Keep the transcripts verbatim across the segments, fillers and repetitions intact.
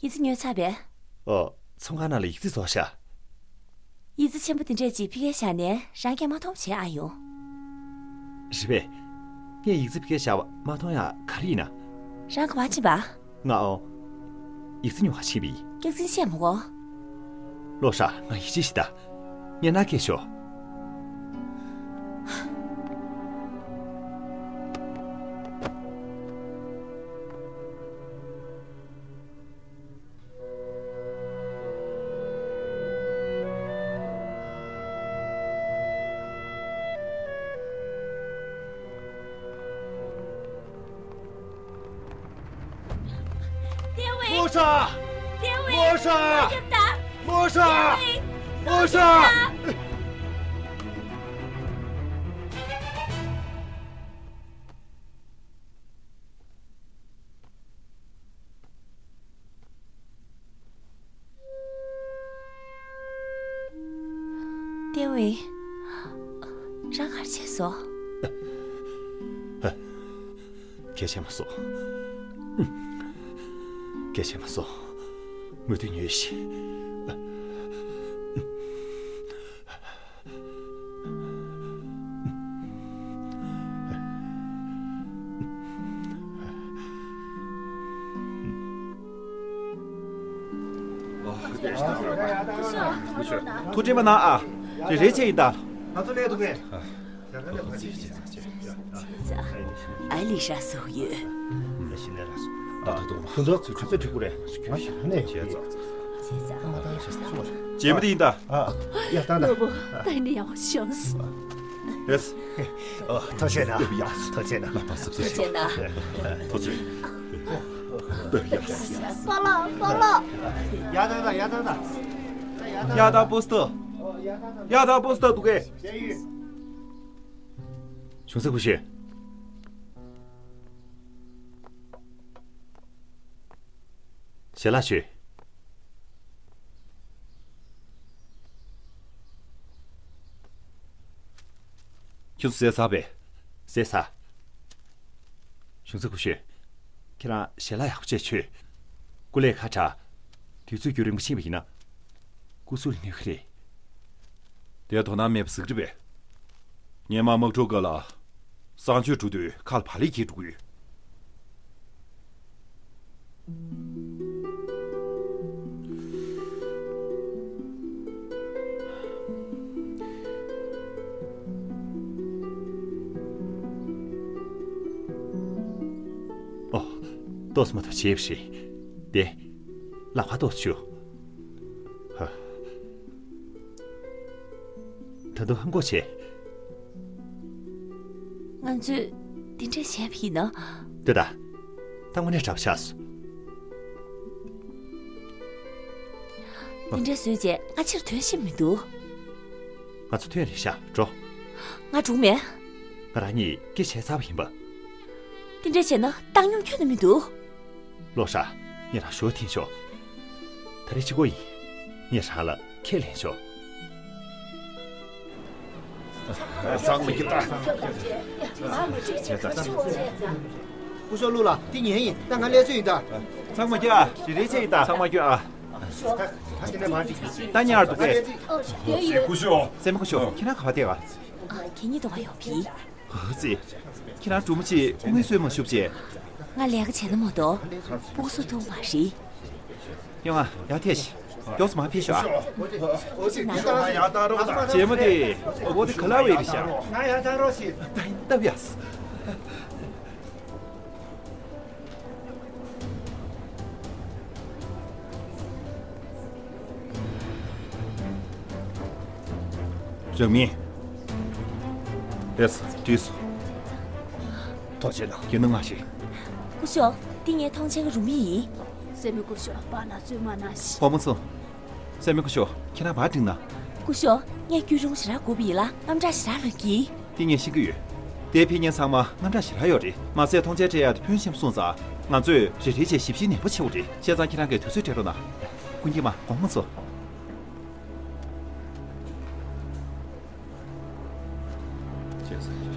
ཡིག་ཚད་ཉོས་ཚར་བས། ཨོ། ཚོང་ཁང་ནང་ལ་ཡིག་ཚད་རྫོགས་ཤག་ཡིག་ཚད་ཆེན་པོ་དེ་འདྲས་ཅིག་ཕ་གིར་བཞག་ནས་རང་གིས་མ་མཐོང་བྱས་ཨ་ཡོང་། རེད་པས། ངས་ཡིག་ཚད་ཕ་གིར་བཞག་པ་མ་མཐོང་ཡག་ག་རེ་ཡིན་ན། རང་ག་པར་ཕྱིན་པ། ང་ཨོ། ཡིག་ཚད་ཉོ་ག་ཕྱིན་པ་ཡིན། སྐྱག་རྫུན་བཤད་མ་དགོས། ལོ་ཧྲ། ང་ཡིད་ཆེས་ཤིག་ད། ངས་མནའ་སྐྱེལ་ཤོག་ལོ་ཧྲ། ལོ་ཧྲ། ལོ་ཧྲ། ལོ་ཧྲ། ཏེ་ཝེ། རང་ག་རེ་བྱས་སོང་། སྐད་ཆ་མ་གསུང་། སྐད་ཆ་མ་གསུང་། མུ་མཐུད་ཉོས་ཤིག་ཐུགས་རྗེ་མ་གནང་ཨ། རེ་རེ་བྱས་ཡིན་ད། ང་ཚོ་ལས་འདུག་གས། ཨ་ལི་ཧྲ་སུ་ཡོད། ད་ད་དུང་། ཁོང་ཚོ་ཚོས་ཆུ་ཚོད་དྲུག་པ་རེད། ང་ཞིག་ནས་བྱས་ཙང་། རྗེས་མ་དེ་ཡིན་ད། ཨ། ཡ་ད་ད། ལོ་བོ་ད་ནི་ཡག་ཤོས། ཡེས། ཨ། ཐུགས་རྗེ་གནང་། ཡ། ཐུགས་རྗེ་གནང་། ལ་པ་སུབ་སུབ། ཐུགས་རྗེ་གནང་། ཐུགས་རྗེ། པཱ་ལགས། པཱ་ལགས། ཡ་ད་ད། ཡ་ད་ད། ཡ་ད་པོ་སྟོ། ཡ་ད་པོ་སྟོ་འདུག་གས། གཞུང་ཚབ་སྐུ་ཞབས། ཞལ་ལག་མཆོད། ཁྱོད་ཚོ་ཟས་ཚར་བས། ཟས་ཚར། གཞུང་ཚབ་སྐུ་ཞབས། ཁྱེད་རང་ཞལ་ལག་ཡག་པོ་བྱས་མཆོད། སྐུ་ལས་ཁ་དྲག་དུས་ཚོད་རྒྱུན་རིང་པོ་ཕྱིན་པ་ཡིན་ན། སྐུ་གཟུགས་ལ་གནོད་ཀྱི་རེད། དེ་དོ་སྣང་མེད་པ་ཟིག་རེད་པས། སྔོན་མ་དམག་འཁྲུག་སྐབས་ལ། གསང་སྤྱོད་འགྲོ་དུས་ཁ་ལ་བག་ལེབ་འཁྱེར་འགྲོ་གི་ཡོད། ཨོ། ཏོག་ཙམ་མ་གཏོགས་བྱས་པ་རེད། དེ། ལག་པ་ཏོག་ཙམ་བཞུ། ཧ། ད་དུང་ཧམ་གོ་བྱེད། ང་ཚོས་འདི་འདྲ་བྱས་པ་ཡིན་ན། ལྟོས་དང་། ད་དངོས་གནས་དྲག་པོ་ཆགས་སོང་། འདི་འདྲ་བཟོས་རྗེས་ང་ཕྱིར་ཐོན་ཤེས་མི་འདུག་ང་ཚོ་ཐོན་རེད་ཤག་འགྲོ། ང་འགྲོ་མེད། ང་རང་གཉིས་སྐད་བྱས་ཚར་བ་ཡིན་པ། འདི་འདྲ་བྱས་ན་བཏང་སྙོམས་ཁྱོན་ནས་མི་འདུག་ལོ་ཧྲ། ངས་རང་ཞོར་འཐེན་ཤོག་ད་རེས་གཅིག་པོ་ཡིན། ངས་རང་ལ་ཁས་ལེན་ཤོག་ཚང་མ་ཁྱེར་ད། སྐུ་ཞབས་ལུག་ལ་འདི་ངའི་ཡིན། ད་ང་སླེབས་ཚོད་ཡིན་ད། ཚང་མ་ཁྱེར་ཨ། རེ་རེ་བྱས་ཡིན་ད། ཚང་མ་ཁྱེར་ཨ། ད་ཉར་འདུག་གས། སྐུ་ཞབས། སྲས་མོ་སྐུ་ཞབས། ཁྱེད་རང་ག་པར་བསྡད་ག་ཨ། ཁྱེད་གཉིས་དོ་བ་ཡོང་བི། ཨ་ཙི། ཁྱེད་རང་སྒྲུང་མོ་ཅིག་དངུལ་གསོས་མ་ཤུབ་ཅེས། ང་ལས་ཀ་བྱས་ན་མ་གཏོགས་སྤུ་གུ་གསོ་ཐུབ་མ་རེད། ཡོང་ང་ཡར་ཐད་ཤིག་མགྱོགས་སུ་མར་ཕེབས་ཤོག་ཨ། རྗེས་མ་དེ་འོ་དེ་ག་ལ་བའི་རེད་ཤག་ད་ཡིན་སྟབས་ཡག་སོ། རང་མིང་། ལགས་སོ། བྲིས་སོང་། ཐུགས་རྗེ་གནང་། ཁྱེད་ནི་ང་ཞིག་སྐུ་ཞབས། འདི་ངའི་ཐོངས་མཆན་གྱི་རུ་མི་ཡིན། སྲས་མོ་སྐུ་ཞབས་པ་ན་བཙུན་མ་ན་ཞིག་དབང་མོ་ཚོ། སྲས་མོ་སྐུ་ཞབས། ཁྱེད་རང་བར་འགྲིག་ན། སྐུ་ཞབས། ངས་སྐྱུར་རུང་ཞེ་དྲག་དགོས་པ་ཡིན་ལ་དངངས་སྐྲག་ཞེ་དྲག་ལངས་ཀྱི། འདི་ངས་ཤེས་ཀྱི་ཡོད། དེ་ཕེབས་མཁན་ཚང་མ་དངངས་སྐྲག་ཞེ་དྲག་ཡོད་རེད། མ་ཟད་ཐོངས་མཆན་སྤྲད་ཡག་དེ་ཕོན་ཆེན་པོ་སོང་ཙང་། ང་ཚོས་རེ་རེ་བྱས་ཞིབ་བཤེར་ནན་པོ་བྱེད་དགོས་རེད། བྱས་ཙང་ཁྱེད་རང་གིས་དུས་ཚོད་སྤྲད་རོགས་གནང་། ཀུན་མཁྱེན་མ། དབང་མོ་ཚོ།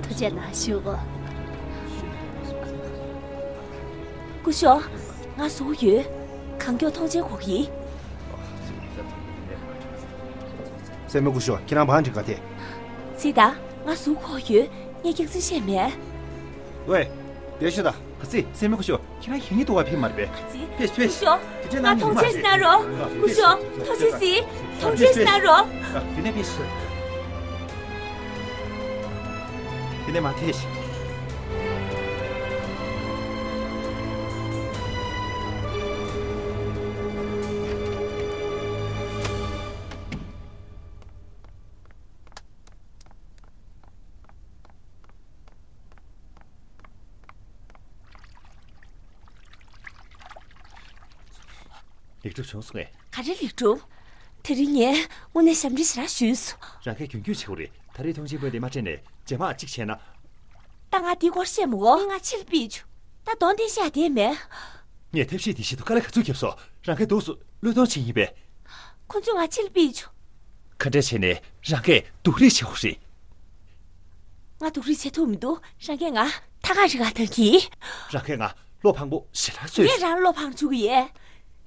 ཐུགས་རྗེ་གནང་ཞུ། སྐུ་ཞབས། ང་བཟོ་གི་ཡོད། གང་མགྱོགས་ཐོངས་མཆན་འགོད་ཀྱི། སྲས་མོ་སྐུ་ཞབས། ཁྱེད་རང་བང་འགྲིག་ག་དེ། ཙི་ད། ང་ཟུག་ཁོག་ཡོད། ངས་སྐྱག་རྫུན་བཤད་མེད། ཝེ། བེ་ཤོ་ད། ཨ་ཙི། སྲས་མོ་སྐུ་ཞབས། ཁྱེད་རང་ཡིན་ངེས་འདུག་བ། ཕེབས་མར་པས། ཨ་ཙི། ཕེབས་ཕེབས། སྐུ་ཞབས། དེ་འདྲའི་ང་གནང་ཐོངས་མཆན་ཞིག་གནང་རོགས། སྐུ་ཞབས། ཐོངས་མཆན་ཞིག་ཐོངས་མཆན་ཞིག་གནང་རོགས། ཨ། དེ་ནས་ཕེབས་ཤིག་དེ་ནས་མར་ཕེབས་ཤིག་ལེགས་གྲུབ་བྱུང་སོང་ངས། ག་རེ་ལེགས་གྲུབ། དེ་རིང་ངས་དངོས་གནས་ཞབས་འདྲེན་ཞེ་དྲག་ཞུས་སོང་། རང་གིས་རྒྱུན་སྐྱོང་བྱེད་དགོས་རེད། ད་རེས་ཐོངས་མཆན་དཔོན་དེ་མ་སྤྲད་ནས་རྗེས་མ་གཅིག་བྱས་ན། ད་ང་འདི་སྐོར་བཤད་མི་དགོས། མི་ང་ཕྱིར་ཕུད་ཆོག་ད་གདོང་བསྟན་ཤག་བསྡད་མེད། ངས་ཐབས་ཤེས་འདི་བྱེད་དུ་དཀའ་ལས་ག་ཚོད་བརྒྱབ་སོང་། རང་གིས་འདུག་སེ་བློས་གཏོང་བྱེད་ཡིན་པས། ཁོ་ཚོས་ང་ཕྱིར་ཕུད་ཆོག་ག་འདྲ་བྱས་ནས་རང་གིས་སྡུག་རུས་བྱེད་དགོས་རེད། ང་སྡུག་རུས་བྱེད་ཐུབ་མི་འདུག་རང་གིས་ང་ཐག་རིང་ག་བཏང་གི། རང་གིས་ང་བློ་ཕངས་པོ་ཞེ་དྲག་བཟོས། ངས་རང་བློ་ཕངས་བཅུག་གི་ཡིན།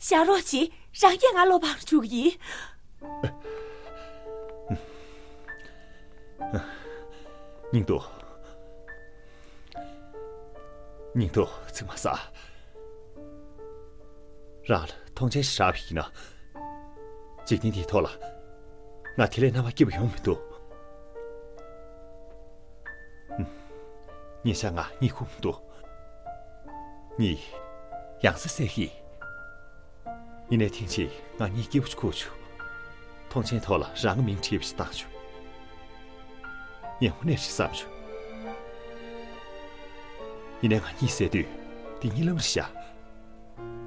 བཞག་རོགས་གྱིས། རང་གིས་ང་བློ་ཕངས་བཅུག་གི་ཡིན། སྙིང་སྡུག་སྙིང་སྡུག་ཚིག་མ་ཟ། རང་ལ་ཐོངས་མཆན་ཞིག་རག་པ་ཡིན་ན། འཇིག་རྟེན་འདིའི་ཐོག་ལ་ང་དེ་ལས་རྣམ་པ་སྐྱིད་པོ་ཡོང་མི་འདུག་ཉེ་ཆར་ང་གཉིད་ཁུག་མི་འདུག་གཉིད་ཡང་སེ་སེ་གི། ཡིན་ནའི་ཐེངས་གཅིག་ང་གཉིད་སྐྱིད་པོ་ཅིག་ཁུག་བྱུང་། ཐོངས་མཆན་ཐོག་ལ་རང་མིང་བྲིས་པ་ཞིག་བཏང་བྱུང་། ངས་དངོས་གནས་རེད་བསམ་བྱུང་། ཡིན་ནའི་ང་གཉིད་སད་དུས་འདི་གཉིད་ལམ་རེད་བཞག་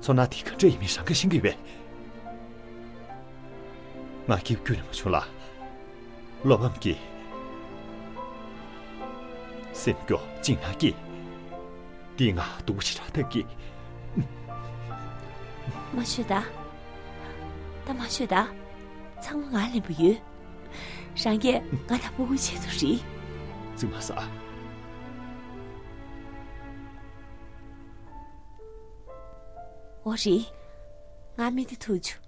ཚོར་སྣང་དེ་ག་འདྲ་ཡིན་མིན་རང་གིས་ཤེས་ཀྱི་ཡོད་པས། ང་སྐྱིད་པོ་ཁྱོན་ནས་མ་བྱུང་ལ། བློ་ཕམ་སྐྱེས། སེམས་སྐྱོ་སྐྱིད་སྣང་སྐྱེས། འདིས་ང་སྡུག་པོ་ཞེ་དྲག་བཏང་གི། མ་ཤོད་ད། ད་མ་ཤོད་ད། ཚང་མ་ང་ལ་ལན་པོ་ཡོད། རང་གིས་ང་དང་ཕྲུ་གུའི་ཆེད་དུ་རེད། རྫུན་མ་ཟ། འོ་རེད། ང་མི་འདི་ཐུག་བྱུང་།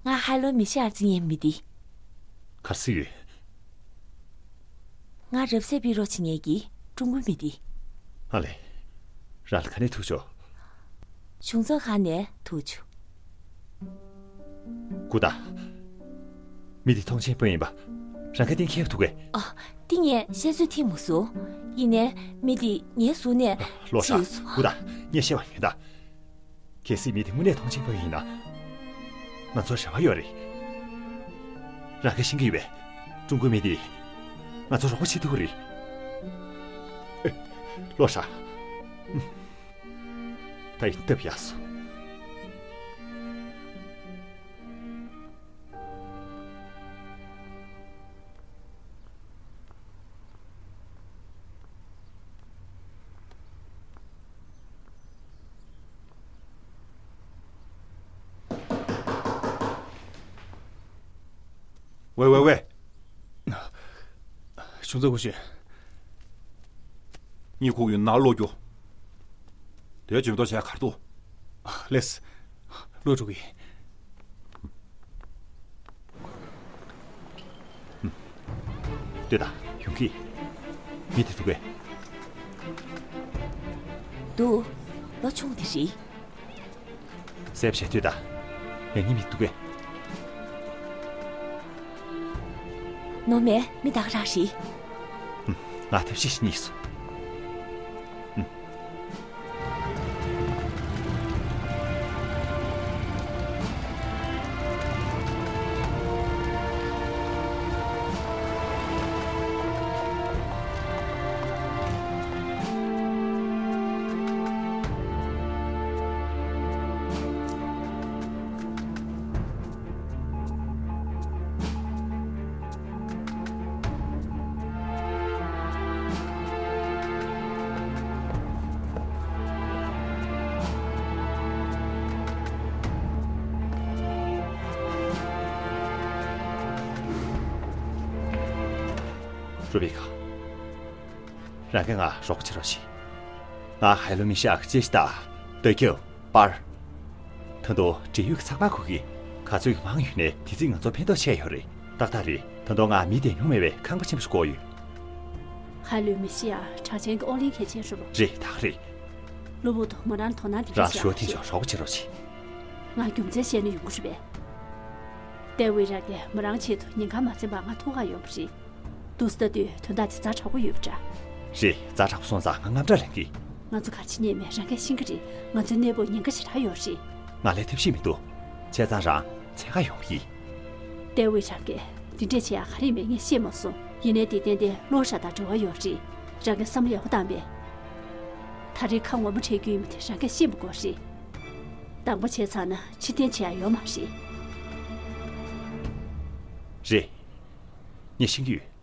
ང་ཧའེ་ལོ་མི་ཤི་ཨར་ཙི་ཉན་མི་འདི། ག་རེ་ཟེར་ཡོད། ང་རབ་གསལ་སྤེལ་རོགས་བྱེད་མཁན་གྱི་ཀྲུང་གོའི་མི་འདི། ཨ་ལས། རང་ལ་ག་ནས་ཐུག་བྱུང་། གཞུང་ཚོགས་ཁང་ནས་ཐུག་བྱུང་། སྐུ་དྲག་མི་འདི་ཐོངས་མཆན་དཔོན་ཡིན་པ། རང་གིས་གཏན་འཁེལ་ཐུབ་གས། ཨ། འདི་ངས་བཤད་ཚོད་ཐིག་མ་སོང་། ཡིན་ནའི་མི་འདི་ངའི་གཟུགས་ནས། ལོ་ཤ། ཕྱིས་སོང་། སྐུ་དྲག་ངས་བཤད་པ་ཉོན་དང་། གལ་སྲིད་མི་དེ་དངོས་གནས་ཐོངས་མཆན་དཔོན་ཡིན་ན། ང་ཚོར་རེ་བ་ཡོད་རེད། རང་གིས་ཤེས་ཀྱི་ཡོད་པས། ཀྲུང་གོའི་མི་དེས་ང་ཚོར་རོགས་པ་བྱེད་ཐུབ་ཀྱི་རེད། ལོ་ཧྲ། ད་ཡིན་སྟབས་ཡག་སོང་། ཝེ་ཝེ་ཝེ། གཞུང་ཚབ་སྐུ་ཞབས། གཉིད་ཁུག་ཡོད་ན་ལོག་རྒྱུ། དེ་འཇོན་ཐོ་བྱས་གར་འདུག་ལེས། ལོག་འགྲོ་གི། ལྟོས་དང་། ཡོང་གི། མི་དེ་འདུག་གས། འདུག་ལོ་ཆུང་དེ་རེད། གསལ་པོ་བྱས་ལྟོས་དང་། ཡང་སྙིང་མི་འདུག་གས། ནོར་མེད། མི་ད་ག་རང་རེད། ང་ཐབས་ཤེས་ཤིག་རྙེད་སོང་། རུ་བི་ཀ། རང་གིས་ང་རོགས་པ་བྱེད་རོགས་བྱེད། ང་ཧའེ་ལུ་མི་ཤག་ཅེས་ད། ལྟོས་ཀྱི་པར། ད་དུང་འབྲེལ་ཡོད་ཀྱི་ཚགས་པར་ཁུག་གི་ག་ཚོད་ཀྱི་མང་ཡོད་ནས་དེ་ཚིག་ང་ཚོ་ཕན་ཐོགས་ཆེ་ཡོད་རེད། ཏག་ཏག་རེད། ད་དུང་ང་མི་བདེ་མྱོང་མེད་པའི་ཁང་པ་ཆེན་པོ་ཞིག་དགོས་ཡོད། ཧའེ་ལུ་མི་ཤག་གྲགས་ཅན་གྱི་ཨོ་གླིང་གལ་ཆེན་རེད་པོ། རེད་ད་རེད། གློ་བུར་དུ་མོ་རང་དོ་སྣང་དེ་འདྲ་རང་བྱེད་ཞོ་ཡག་ཐེངས་ཆོག་རོགས་བྱེད་རོགས་བྱེད། ང་རྒྱུ་མཚན་བཤད་ན་ཡོང་གི་རེད་པས། ཏེ་ཝེ་རང་གིས་མོ་རང་ཆེད་དུ་ཉེན་ཁ་མ་འཛེམས་པར་ང་ཐུག་ག་ཡོང་བ་རེད། འདུག་སེ་ལྟ་དུས་དོན་དག་དེ་ཛ་དྲག་པོ་ཡོད་པ་འདྲ། རེད། ཛ་དྲག་པོ་སོང་ཙང་ང་དངངས་སྐྲག་ལངས་གི། ང་ཚོ་གར་ཕྱིན་ཉན་མེད་རང་གིས་ཤེས་ཀྱི་རེད། ང་ཚོའི་གནས་སྤོར་ཉེན་ཁ་ཞེ་དྲག་ཡོད་རེད། ང་ལ་ཐབས་ཤེས་མི་འདུག་བྱས་ཙང་རང་འཚོལ་ག་ཡོང་བ་ཡིན། ཏེ་ཝེ་རང་གིས་འདི་འདྲས་བྱེད་ཡག་ག་རེ་ཡིན་མིན་ངས་ཤེས་མ་སོང་། ཡིན་ནའི་དེ་ཏན་ཏན་ལོ་ཧྲ་དང་འབྲེལ་བ་ཡོད་རེད། རང་གིས་བསམ་བློ་ཡག་པོ་བཏང་པས། ད་རེས་ཁ་ངོ་མ་འཕྲད་རྒྱུ་ཡིན་མིན་དེ་རང་གིས་ཤེས་པ་དགོས་རེད། དང་པོ་བྱས་ཚར་ན་ཕྱིར་འཐེན་བྱེད་ཡག་ཡོད་མ་རེད། རེད། ངས་ཤེས་ཀྱི་ཡོད།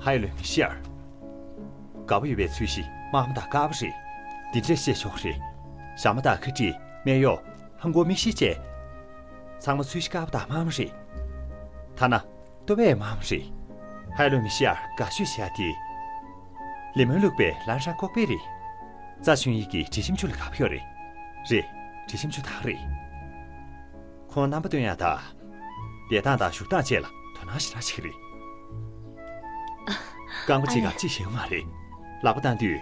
ཧའེ་ལུ་མི་ཤར། དགའ་པོ་ཡོད་པའི་ཚོས་གཞི་དམར་པོ་དང་དཀར་པོ་རེད། འདི་འདྲས་བཤད་ཆོག་རེད། ཞྭ་མོ་དང་ཁ་དཀྲིས། སྨད་གཡོགས། ལྷམ་གོག་མིག་ཤེལ་བཅས། ཚང་མ་ཚོས་གཞི་དཀར་པོ་དམར་པོ་རེད། ཐ་ན། ལྟོ་བས་མང་བ་རེད། ཧའེ་ལུ་མི་ཤར་དགའ་ཤོས་བྱས་ཏེ། ལི་མོན་ལུག་པའི་ལན་ཧྲང་ཀོག་པའི་རིགས། རྩ་ཆུང་ཡིག་གི་དྲི་ཞིམ་ཆུ་ལ་དགའ་པོ་ཡོད་རེད། རེད། དྲི་ཞིམ་ཆུ་དག་རེད། ཁོང་རྣམ་པ་སྟོན་ཡག་དང་། བསྡད་སྟངས་དང་བཞུགས་སྟངས་བཅས་ལ་དོ་སྣང་ཞེ་དྲག་བྱེད་ཀྱི་རེད། རྐང་པ་གཅིག་གམ་གཅིག་བཞག་མ་རེད། ལག་པ་བཏང་དུས།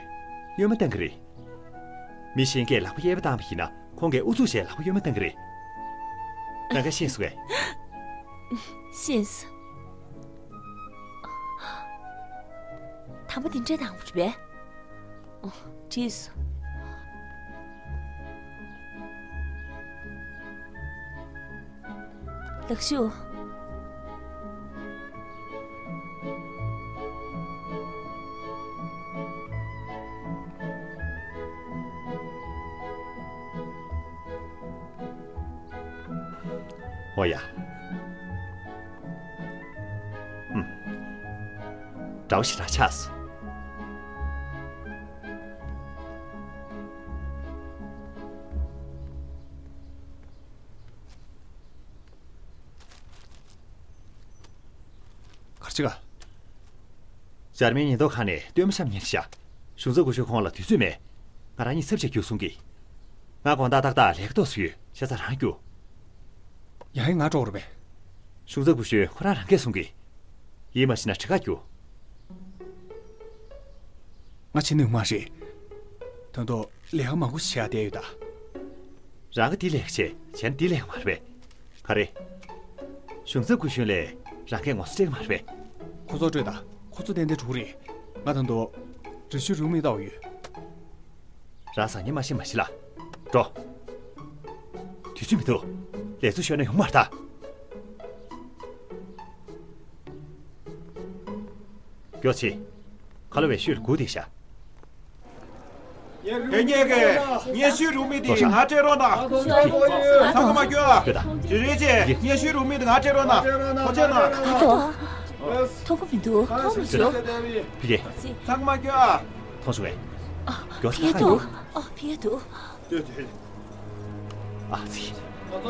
གཡོན་མ་བཏང་གི་རེད། མི་གཞན་གྱིས་ལག་པ་གཡས་པ་བཏང་བ་ཡིན་ན་ཁོང་གིས་ཨུ་ཚུགས་བྱས་ལག་པ་གཡོན་མ་བཏང་གི་རེད། ད་ག་ཤེས་སོང་ངས། ཤེས་སོང་། དང་པོ་དེ་འདྲས་དང་པོ་རེད་པས། ཨོ། བྲིས་སོང་། ལགས་ཤོག་ཨོ་ཡ། ཧུམ། འདྲ་བོ་ཞེ་དྲག་ཆགས་སོང་། གར་ཅི་ག་འཇར་མན་ཉེན་རྟོག་ཁང་ནས་སྟོན་མོ་བཤམས་ཉེན་བཞག་གཞུང་ཚབ་སྐུ་ཞབས་ཁོང་ལ་དུས་ཚོད་མེད། ང་རང་གཉིས་ཚབ་བྱེད་རྒྱུགས་གསུང་གི། ང་དགོང་དག་ཏག་ཏག་ལས་ཀ་ཏོག་ཙམ་ཡོད། བྱས་ཙང་རང་རྒྱུགས། ཡང་ཡང་ང་འགྲོ་དགོས་རེད་པས། གཞུང་ཚབ་སྐུ་ཞབས་ཁོ་རང་རང་སྐད་གསུང་གི། ཡིད་མ་ཆེས་ན་གྲི་ཁ་རྒྱུགས། ང་བྱེད་ནུས་མ་རེད། ད་དུང་ལས་ཀ་མང་པོ་བྱེད་ཡག་བསྡད་ཡོད་ད། རང་གིས་འདི་ལས་ཀ་བྱེད། བྱས་ན་འདི་ལས་ཀ་མ་རེད་པས། ག་རེ། གཞུང་ཚབ་སྐུ་གཞོན་ལས་རང་སྐད་ངོ་ཚ་སྤྲད་ཀྱི་མ་རེད་པས། ཁོ་ཚོར་སྤྲོད་དང་། ཁོ་ཚོ་ཏན་ཏན་འགྲོ་གི་རེད། ང་ད་དུང་། རི་ཤུ་རུ་མི་ལྟ་བ་ཡོད། རང་སང་ཉིན་མ་ཤི་མ་ཤི་ལ། འགྲོ། དུས་ཚོད་མི་འདུག་ལས་ཚུལ་ཤོར་ན་ཡོང་མ་རེད་ད། མགྱོགས་བྱེད། ཁ་ལོ་བའི་ཤུལ་སྒུག་བསྡད་ཤག་ངེད་གཉིས་ཀྱི་སྙན་ཞུའི་རུ་མི་དེ་ལོ་ཧྲ། ང་སྤྲད་རོགས་གནང་། ཚང་མ་སྐྱོ་ཨ། སྐྱོ་ད། རེ་རེ་བྱས་སྙན་ཞུའི་རུ་མི་དེ་ང་སྤྲད་རོགས་གནང་། ཐུགས་རྗེ་གནང་། ཨ་ཏོ། མཐོང་གི་མི་འདུག་མཐོང་མི་བྱུང་། ཕི་གེ། ཚང་མ་སྐྱོ་ཨ། མཐོང་བྱུང་ངས། མགྱོགས་ཕི་གེ་འདུག་ཨ། ཕི་གེ་འདུག་ཨ་ཙི།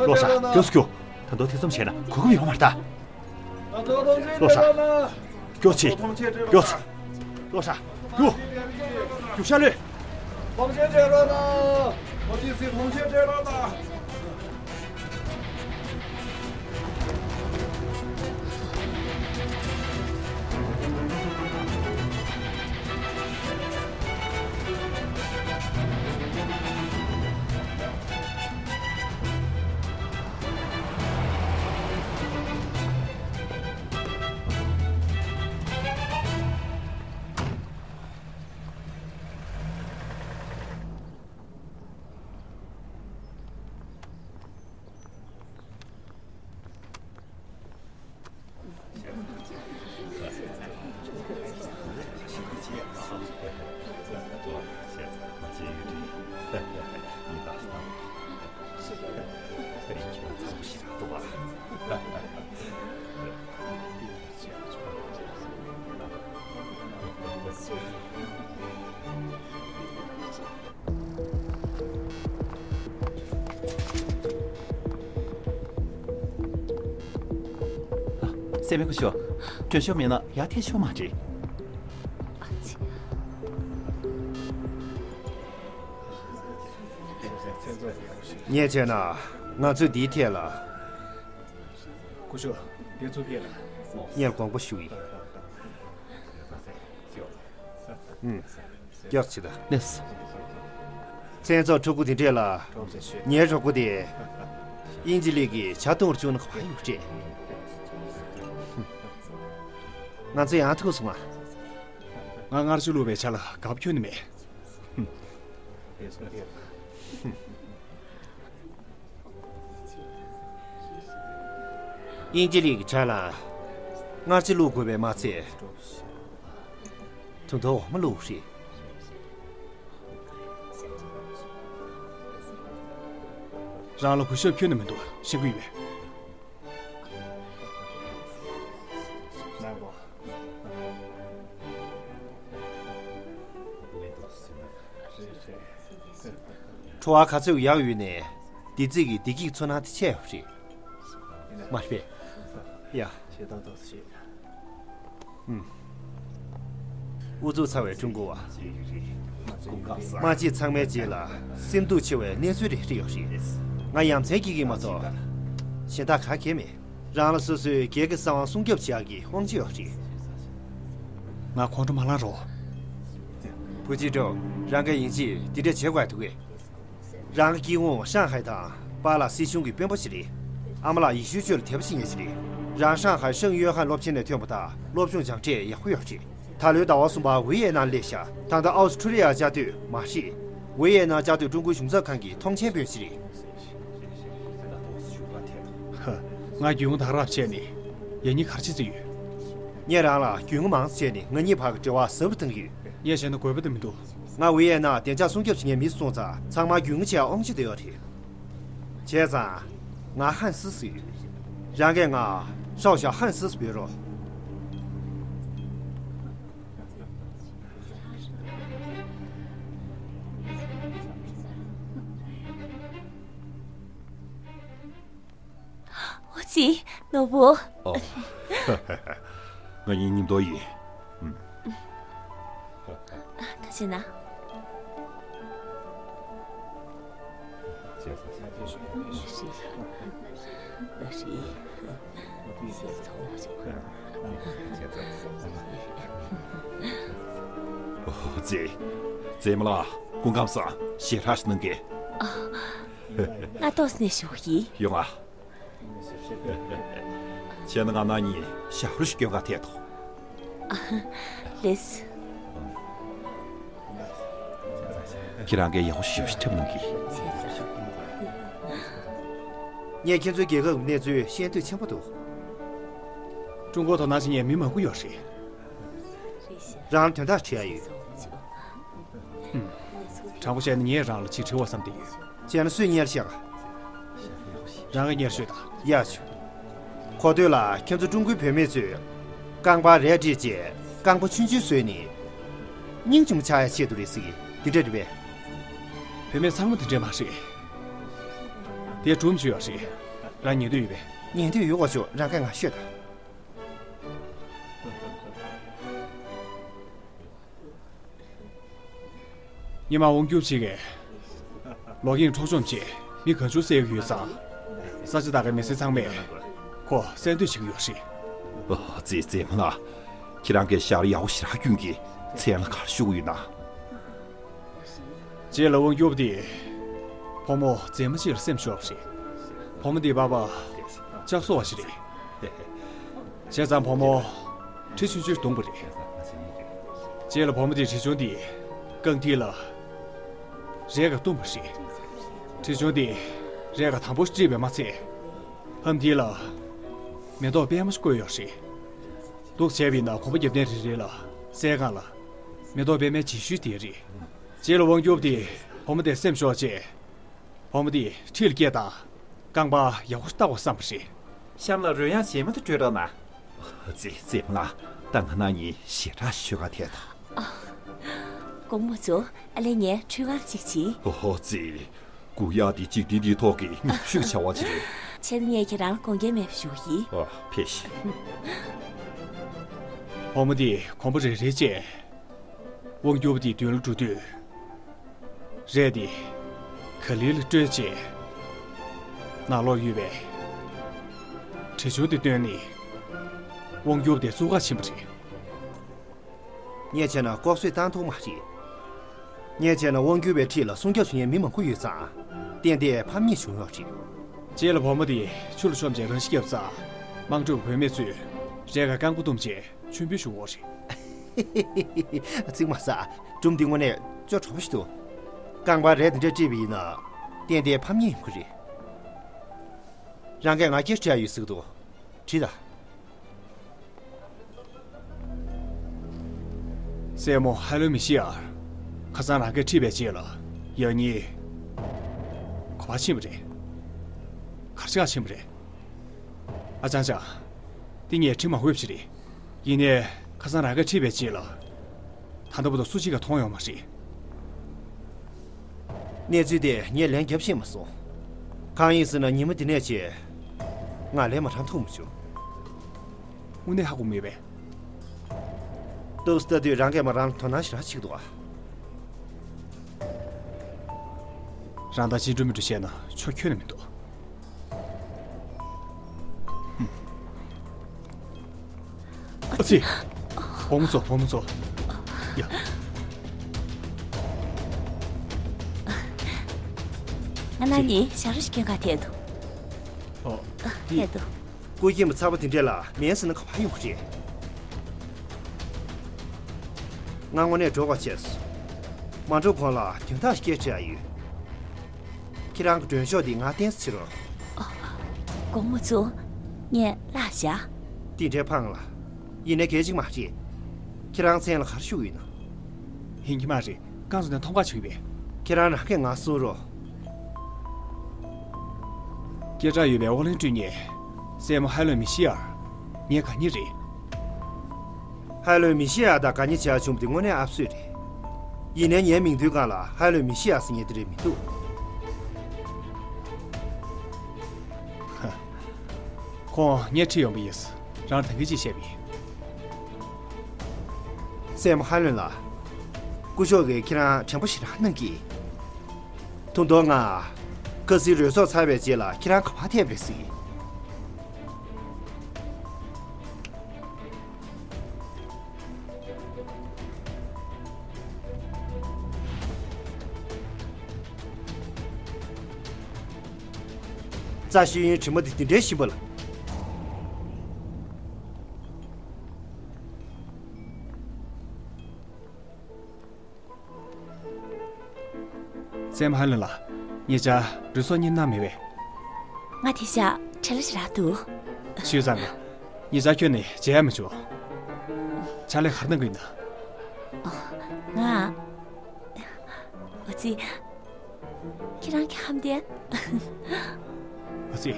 ལོ་ཧྲ། མགྱོགས་སུ་རྒྱུགས། ད་དུང་ཐེ་ཚོམ་བྱས་ན་གོ་སྐབས་ཡོང་མ་རེད་ད། ལོ་ཧྲ། མགྱོགས་བྱེད། མགྱོགས་བྱེད། ལོ་ཧྲ། རྒྱུགས། རྒྱུགས་ཤར་ལོས། སྲས་མོ་སྐུ་ཞབས། མགྲོན་ཤོག་མེད་ན་ཡར་ཐེངས་ཤོག་མ་འགྲིག་ངས་བྱས་ན་ང་ཚོས་འདིའི་ཐད་ལ། སྐུ་ཞབས་དེ་ཚོ་ཕེབས་ལ། ངས་དགོངས་པ་ཞུ་ཡིན། ཨུམ། སྐྱག་ཆེ་ད། ལེས། མཚན་ཚོགས་ཕྲུ་གུ་དེ་འདྲས་ལ། ངའི་གྲོགས་པོ་དེ། དབྱིན་ཇི་ལིག་གི་ཇ་འཐུང་བར་བཅུག་ན་ག་པར་ཡོང་གི་རེད། ང་ཚོ་ཡང་ཐུག་སོང་ང་། ང་སྔར་ཆུ་བླུགས་པའི་ཇ་ལ་དགའ་པོ་ཁྱོན་ནས་མེད། དབྱིན་ཇི་ལིག་གི་ཇ་ལ་སྔར་ཆུ་བླུགས་དགོས་པས་མ་ཚད། དུང་མདོག་འོ་མ་བླུགས་རེད། རང་ལ་གུས་ཞབས་ཁྱོན་ནས་མི་འདུག་ཤེས་ཀྱི་ཡོད་པས། ཁྲོ་བ་ག་ཚོད་ཡག་ཡོད་ནའི། བདེ་ཚིག་གི་བདེ་སྐྱིད་ཚོར་སྣང་དེ་ཆད་ཡོད་རེད། མ་རེད་པས། ཡ། ཨུམ། ཨུ་ཚུགས་ཚ་བའི་ཀྲུང་གོ་བ། སྨྲ་ལྕེ་ཚང་མའི་རྗེས་ལ་སེམས་སྡུག་ཆེ་བའི་གནས་ཚུལ་རེ་རེ་ཡོད་རེད། ང་ཡ་མཚན་སྐྱེ་གི་མ་གཏོགས། གཞན་དག་ག་གེ་མེད། རང་ལ་སོ་སོའི་སྒེར་གྱི་གསང་བ་སྲུང་སྐྱོབ་བྱེད་ཡག་གི་དབང་ཆ་ཡོད་རེད། ང་ཁོང་ཁྲོ་མ་ལངས་རོགས། བུ་ཅི་ཀྲོ། རང་གིས་ཡིན་གཅིག་འདི་འདྲ་བྱེད་དགོས་འདུག་གས། རང་གི་སྐྱེ་བོ་ཧྲང་ཧའེ་དང་པཱ་ལགས་སྲིད་གཞུང་གི་དཔོན་པོ་ཞིག་རེད། ཨ་མ་ལགས་ཡེ་ཤུའི་ཆོས་ལ་དད་པ་བྱེད་མཁན་ཞིག་རེད། རང་ཧྲང་ཧའེ་ཧྲང་ཡོ་ཧན་སློབ་ཆེན་ནས་ཐོན་པ་དང་སློབ་སྦྱོང་སྦྱངས་འབྲས་ཡག་པོ་ཡོད་རེད། ད་ལོའི་ཟླ་བ་གསུམ་པར་ཝི་ཡེ་ནམ་སླེབས་ཤག་ད་ལྟ་ཨོ་སི་ཁྲུ་ལི་ཡར་བཅའ་སྡོད་མ་རེད། ཝི་ཡེ་ནམ་བཅའ་སྡོད་ཀྲུང་གོའི་གཞུང་ཚབ་ཁང་གི་ཐོངས་མཆན་དཔོན་ཞིག་རེད། ཧ། ང་རྒྱུས་མངའ་དར་རབས་བྱས་ནས་ཡ་གཉིས་ག་རེ་བྱེད་རྩིས་ཡོད། ངས་རང་ལ་རྒྱུས་མངའ་མང་ཙམ་བྱས་ནས་ང་གཉིས་བར་གྱི་འབྲེལ་བ་ཟབ་རུ་བཏང་གི་ཡོད། ངས་བྱས་ན་དགོས་པ་དེ་མི་འདུག་ང་ཝི་ཡེ་ནམ་བདེ་འཇགས་སྲུང་སྐྱོབ་བྱེད་མཁན་མི་སོང་ཙང་ཚང་མར་རྒྱུས་མངའ་བྱེད་ཡག་དབང་ཆ་དེ་ཡོད་རེད། བྱས་ཙང་། ང་ཧན་སི་ཟེར་ཡོད། རང་གིས་ང་ཧྲའོ་ཞའོ་ཧན་སི་ཟེར་འབོད་རོགས། ཨོ་ཙི། ནོར་བུ། ཨོ། ང་གཉིས་མཉམ་དུ་ཡིན། ཨུམ། ད་བྱས་ན། ཨོ་ཙི། ཙེ་མ་ལགས། སྐུ་ཁམས་བཟང་། ཞེ་དྲག་ཞིག་གནང་གི། ང་ཏོག་ཙམ་ནས་བཞུགས་ཡིན། ཡོང་ང་། བྱས་ན་ང་རང་གཉིས་ཞབས་བྲོ་ཞིག་སྐྱོན་ག་ཐད་དོ། ལེས། ཁྱེད་རང་གིས་ཡག་པོ་ཞེ་པོ་ཞིག་འཁྲབ་གནང་གི། ངས་ཁྱེད་ཚོའི་རྒྱལ་ཁབ་ཀྱི་གནས་ཚུལ་ཤེས་འདོད་ཆེན་པོ་འདུག་ཀྲུང་གོར་དོ་སྣང་བྱེད་མཁན་མི་མང་པོ་ཡོད་རེད། རང་ལ་དོན་དག་དྲི་ཡག་ཡོད། ཧུམ། དྲང་པོ་བཤད་ན་ངས་རང་ལ་ཅིག་དྲི་བ་བསམ་བསྡད་ཡོད། བྱས་ན་སུས་སྙན་ཤག་རང་གིས་སྙན་ཤོད་དང་། ཡག་ཤོས། གོ་ཐོས་ལ་ཁྱེད་ཚོ་ཀྲུང་གོའི་བུད་མེད་ཚོས་རྐང་པར་རས་བྲིས་རྗེས་རྐང་པ་ཆུང་ཆུང་བཟོས་ནས་སྙིང་རྗེ་མོ་ཆགས་ཡག་ཆེད་དུ་རེད་ཟེར་གི། འདི་འདྲ་རེད་པས། བུད་མེད་ཚང་མ་དེ་འདྲས་མ་རེད། དེ་སྒྲུང་ཅིག་ཡོད་རེད། རང་ཉན་འདོད་ཡོད་པས། ཉན་འདོད་ཡོད་གོ་ཆོག་རང་གིས་ང་ཤོད་དང་། ཉི་མ་དབང་སྒྱུར་ཅིག་གིས་ལོག་གཡེམ་འཕྲོག་བཅོམ་བྱས་མི་གང་བྱུང་བསད་ཀྱི་ཡོད་ཙང་། ས་ཆ་དག་གི་མི་སེར་ཚང་མས་ཁོ་གསོད་འདོད་བྱེད་ཀྱི་ཡོད་རེད། ཨོ་ཙི་ཙེ་མ་ལགས། ཁྱེད་རང་གིས་ཞལ་ཡག་པོ་ཞེ་དྲག་སྐྱོན་གྱི་མཚན་ལ་ག་རེ་ཞུ་གི་ཡོད་ན། རྗེས་ལ་དབང་སྒྱུར་དེས་བུ་མོ་མཛེས་མ་ཅིག་ལ་སེམས་ཤོར་བ་རེད། བུ་མོ་དེའི་པ་ཕ་ལྕགས་སོར་བ་ཞིག་རེད། བྱས་ཙང་བུ་མོ་གྲི་ཆུང་ཆུང་བརྡུངས་པ་རེད། རྗེས་ལ་བུ་མོ་དེས་གྲི་ཆུང་དེ་རྐང་མཐིལ་ལ་རས་ཀྱིས་བརྡུངས་པ་རེད། གྲི་ཆུང་དེ་རས་ཀྱིས་དམ་པོ་བསྒྲིལ་བས་མ་ཚད། ལྷམ་མཐིལ་ལ་མེ་ཏོག་པད་མ་ཞིག་བརྐོས་ཡོད་རེད། འདུག་བྱས་པ་ཡིན་ན་གོམ་པ་རྒྱབ་ཐེངས་རེ་རེ་ལ་སའི་སྒང་ལ་མེ་ཏོག་པད་མའི་རྗེས་ཤུལ་དེ་རེད། རྗེས་ལ་དབང་སྒྱུར་དེས་བུ་མོ་དེར་སེམས་ཤོར་རྗེས། བུ་མོ་དེ་ཁྲིད་ལ་སྐྱེལ་དང་། རྐང་པ་ཡག་པོ་བཏགས་པར་བསམ་པ་རེད། གཤམ་ལ་རོལ་དབྱངས་གཞས་མ་དེ་འཁྲོལ་རོགས་གནང་། ཙེ་ཙེ་མ་ལགས། ད་ང་རང་གཉིས་ཞེ་དྲག་ཤོད་ག་ཐད་དོ། དགོང་མོ་ཚོ་ཨ་ལས་ངས་འཁྲུལ་ཁང་གཅིག་བྱིན། ཨོ་ཙི། སྒུག་ཡག་འདི་འཇིག་རྟེན་འདིའི་ཐོག་གི་ངན་ཤོས་ཀྱི་བྱ་བ་ཅིག་རེད། བྱས་ན་ངས་ཁྱེད་རང་ལ་དགོངས་འགལ་མེད་པ་ཞུ་གི་ཡིན། ཨ། ཕེབས་ཤིག་བུ་མོ་དེས་གོམ་པ་རེ་རེ་བྱས། དབང་སྒྱུར་པ་དེའི་མདུན་ལ་འགྲོ་དུས། རས་དེ་ ག་ལེར་ལ་སྤྲོད་རྗེས། ནང་ལོགས་ཡོད་པའི་བྲེལ་ཆུང་དེ་བཏོན་ནས། དབང་སྒྱུར་དེ་བཙུགས་ག་ཕྱིན་པ་རེད། ངས་བྱས་ན་ལྐོག་གསོད་བཏང་ཐུབ་མ་རེད། ངས་བྱས་ན་དབང་སྒྱུར་བའི་འཁྲིས་ལ་སྲུང་སྐྱོབ་བྱེད་མཁན་མི་མང་པོ་ཡོད་ཙང་། གཏན་གཏན་ཕམ་ཉེས་བྱུང་ཡོད་རེད། རྗེས་ལ་བུ་མོ་དེ་ཆུ་ལ་མཆོངས་བྱས་རང་ཤི་བརྒྱབ་ཙང་། དམངས་ཁྲོད་བུད་མེད་ཚོས་རས་ཀ་རྐང་པ་བཏུམས་བྱས་མཆོད་འབུལ་ཞུ་གི་ཡོད་རེད། གཙིགས་མ་ཟ། སྒྲུང་འདི་དངོས་གནས་ཅོ་དྲོ་པོ་ཞིག་འདུག་རྐང་པར་རས་དེ་འདྲ་དཀྲིས་པ་ཡིན་ན། གཏན་གཏན་ཕམ་ཉེས་ཡོང་གི་རེད། རང་གིས་ང་སྐད་སྤྲད་ཡོད་ཟེར་གི་འདུག་དྲིས་དང་། སྲས་མོ་ཧའི་ལོ་མི་ཤི་ཡར། ཁ་སང་རང་སྐད་ཁྲིད་པའི་རྗེས་ལ་ཡང་སྙིང་ག་པར་ཕྱིན་པ་རེད། གར་ཆག་ཕྱིན་པ་རེད། ཨ་ཅང་ཅང་། འདི་ངས་དྲི་མ་འོས་པ་ཞིག་རེད། ཡིན་ནའི་ཁ་སང་རང་སྐད་ཁྲིད་པའི་རྗེས་ལ། ད་ལྟ་བར་དུ་སུ་གཅིག་ཀྱང་མཐོང་ཡོད་མ་རེད། གནས་ཚུལ་དེ་ངས་ལན་རྒྱབ་ཤེས་མ་སོང་། གང་ཡིན་ཟེར་ན་ཉི་མ་འདི་ནས་བྱས། ང་ལན་མ་རག་ཐུབ་མ་བྱུང་། དངོས་གནས་ཧ་གོ་མེད་པས། ཏོག་ཙམ་ལྟ་དུས་རང་གིས་མ་རང་ལ་དོ་སྣང་ཞེ་དྲག་བྱེད་ཀྱི་འདུག་ཨ། རང་ད་ཅི་འགྲོ་མི་འགྲོ་བཤད་ན་ཆོ་ཁྱོན་ནས་མི་འདུག་ཨ་ཙི། བུ་མོ་ཚོ་བུ་མོ་ཚོ། ཡ། ང་ན་ནི་ཞག་རོ་ཞིག་སྐྱོན་ག་ཐད་དུ། ཨོ། ཐད་དུ། སྐུ་སྐྱེས་མ་ཚ་པོ་དེ་འདྲས་ལ་མེད་ཟེར་ན་ག་པར་ཡོང་གི་རེད། ང་དངོས་གནས་འགྲོ་བ་བྱས། མ་འགྲོ་གོང་ལ་དོན་དག་སྐད་ཆ་ཡོད། ཁྱེད་རང་གི་མགྲོན་ཤོག་འདི་ང་བསྟན་ཟེར་རོ། དགོང་མོ་ཚུ། ངས་བརླག་བཞག་དེ་འདྲའི་ཕངས་ལ། ཡིན་ནའི་གལ་ཆེ་མ་རེད། ཁྱེད་རང་མཚན་ལ་ག་རེ་ཞུ་གི་ཡོད་ན། ཡིན་གྱི་མ་རེད། རྐང་བཙུགས་ནས་མཐོང་ག་བྱེད་ཀྱི་ཡོད་པས། ཁྱེད་རང་རང་སྐད་ངག་གསོ་རོགས། སྐད་གྲགས་ཡོད་པའི་ཨོ་གླིང་སྤྲུལ་ཉེ། སྲས་མོ་ཧའི་ལོ་མི་ཤི་ཡར། ངའི་དགའ་ཉེ་རེད། ཧའི་ལོ་མི་ཤི་ཡར་དང་དགའ་ཉེ་བྱེད་ཡ་བྱུང་བ་དེ་དངོས་གནས་ཨབ་སོད་རེད། ཡིན་ནའི་ངའི་མིང་ཐོའི་སྒང་ལ་ཧའི་ལོ་མི་ཤི་ཡར་ཟེར་མཁན་དེ་རེད་མི་འདུག་ཁོང་ངས་ཁྲིད་ཡོང་པ་ཡིན། རང་ལ་ད་གིན་ཅིག་བཤད་པ་ཡིན། སྲས་མོ་ཧའི་ལོན་ལགས། སྐུ་ཞབས་ཀྱིས་ཁྱེད་རང་དྲན་པ་ཞེ་དྲག་གནང་གི། ད་དུང་ང་། ཁ་སང་རོལ་ཚོགས་ཚར་བའི་རྗེས་ལ་ཁྱེད་རང་ག་པར་ཐད་པ་རེད་ཟེར། རྩ་ཤེས་ཡོན་དྲི་མ་འདི་འདི་འདྲའི་ཞིམ་པ་ལ། སྲས་མོ་ཧའི་ལོན་ལགས། ཉེ་ཆར་རོལ་ཚོགས་གཉེར་གནང་མེད་པས། ང་དེ་ཤག་བྲེལ་བ་ཞེ་དྲག་འདུག་ཞུས་ཙང་། ཉེ་ཆར་ཁྱོན་ནས་མཇལ་ཡ་མི་བྱུང་། ཕྱག་ལས་ག་རེ་གནང་གི་ཡོད་ན། ང་། འོ་ཙི། ཁྱེད་རང་གི་ཧམ་ལྡན། འོ་ཙི།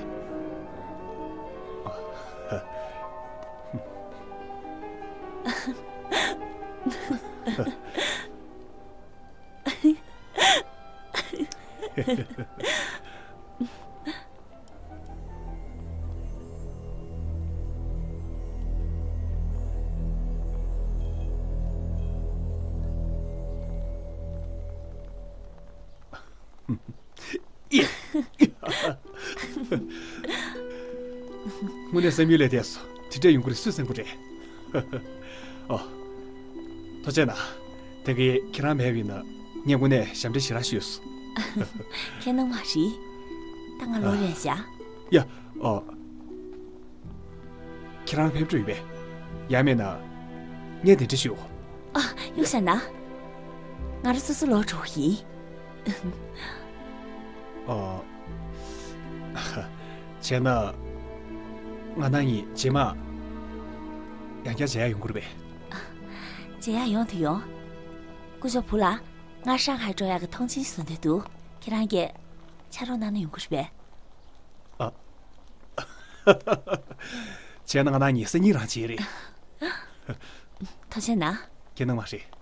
དངོས་གནས་བསམ་ཡུལ་ལས་འདས་སོང་། དེ་འདྲ་ཡོང་གི་རེད། སུས་བསམ་གི་རེད། ཨོ། ཐུགས་རྗེ་གནང་། ད་གིན་ཁྱེད་རང་མེད་པ་ཡིན་ན་ངས་དངོས་གནས་ཞབས་འདྲེན་ཞེ་དྲག་ཞུས་སོང་། ཁྱེད་ནང་མ་རེད། ད་ང་ལོག་ཡོང་བྱ། ཡ། ཨོ། ཁྱེད་རང་ཕེབས་འགྲོ་ཡོད་པས། ཡང་མེད་ན། ངས་གདན་འདྲེན་ཞུ། ཨ། ཡོང་བྱ་ན། ང་རང་སོ་སོ་ལོག་འགྲོ་གི་ཡིན། ཨོ། བྱས་ན། ང་རང་གཉིས་རྗེས་མ། ཡང་བསྐྱར་མཇལ་ཡ་ཡོང་གི་རེད་པས། མཇལ་ཡ་ཡོང་དུ་ཡོང་། སྐུ་ཞབས་བུ་ལགས། ང་ཧྲང་ཧའེ་འགྲོ་ཡག་གི་ཐོངས་མཆན་བཟོ་འདོད་འདུག་ཁྱེད་རང་གིས་ཕྱག་རོགས་གནང་ན་ཡོང་གི་རེད་པས། ཨ། བྱས་ན་ང་རང་གཉིས་སང་ཉིན་རང་བྱེད་རེད། ཐུགས་རྗེ་གནང་། ཁྱེད་གནང་མ་རེད།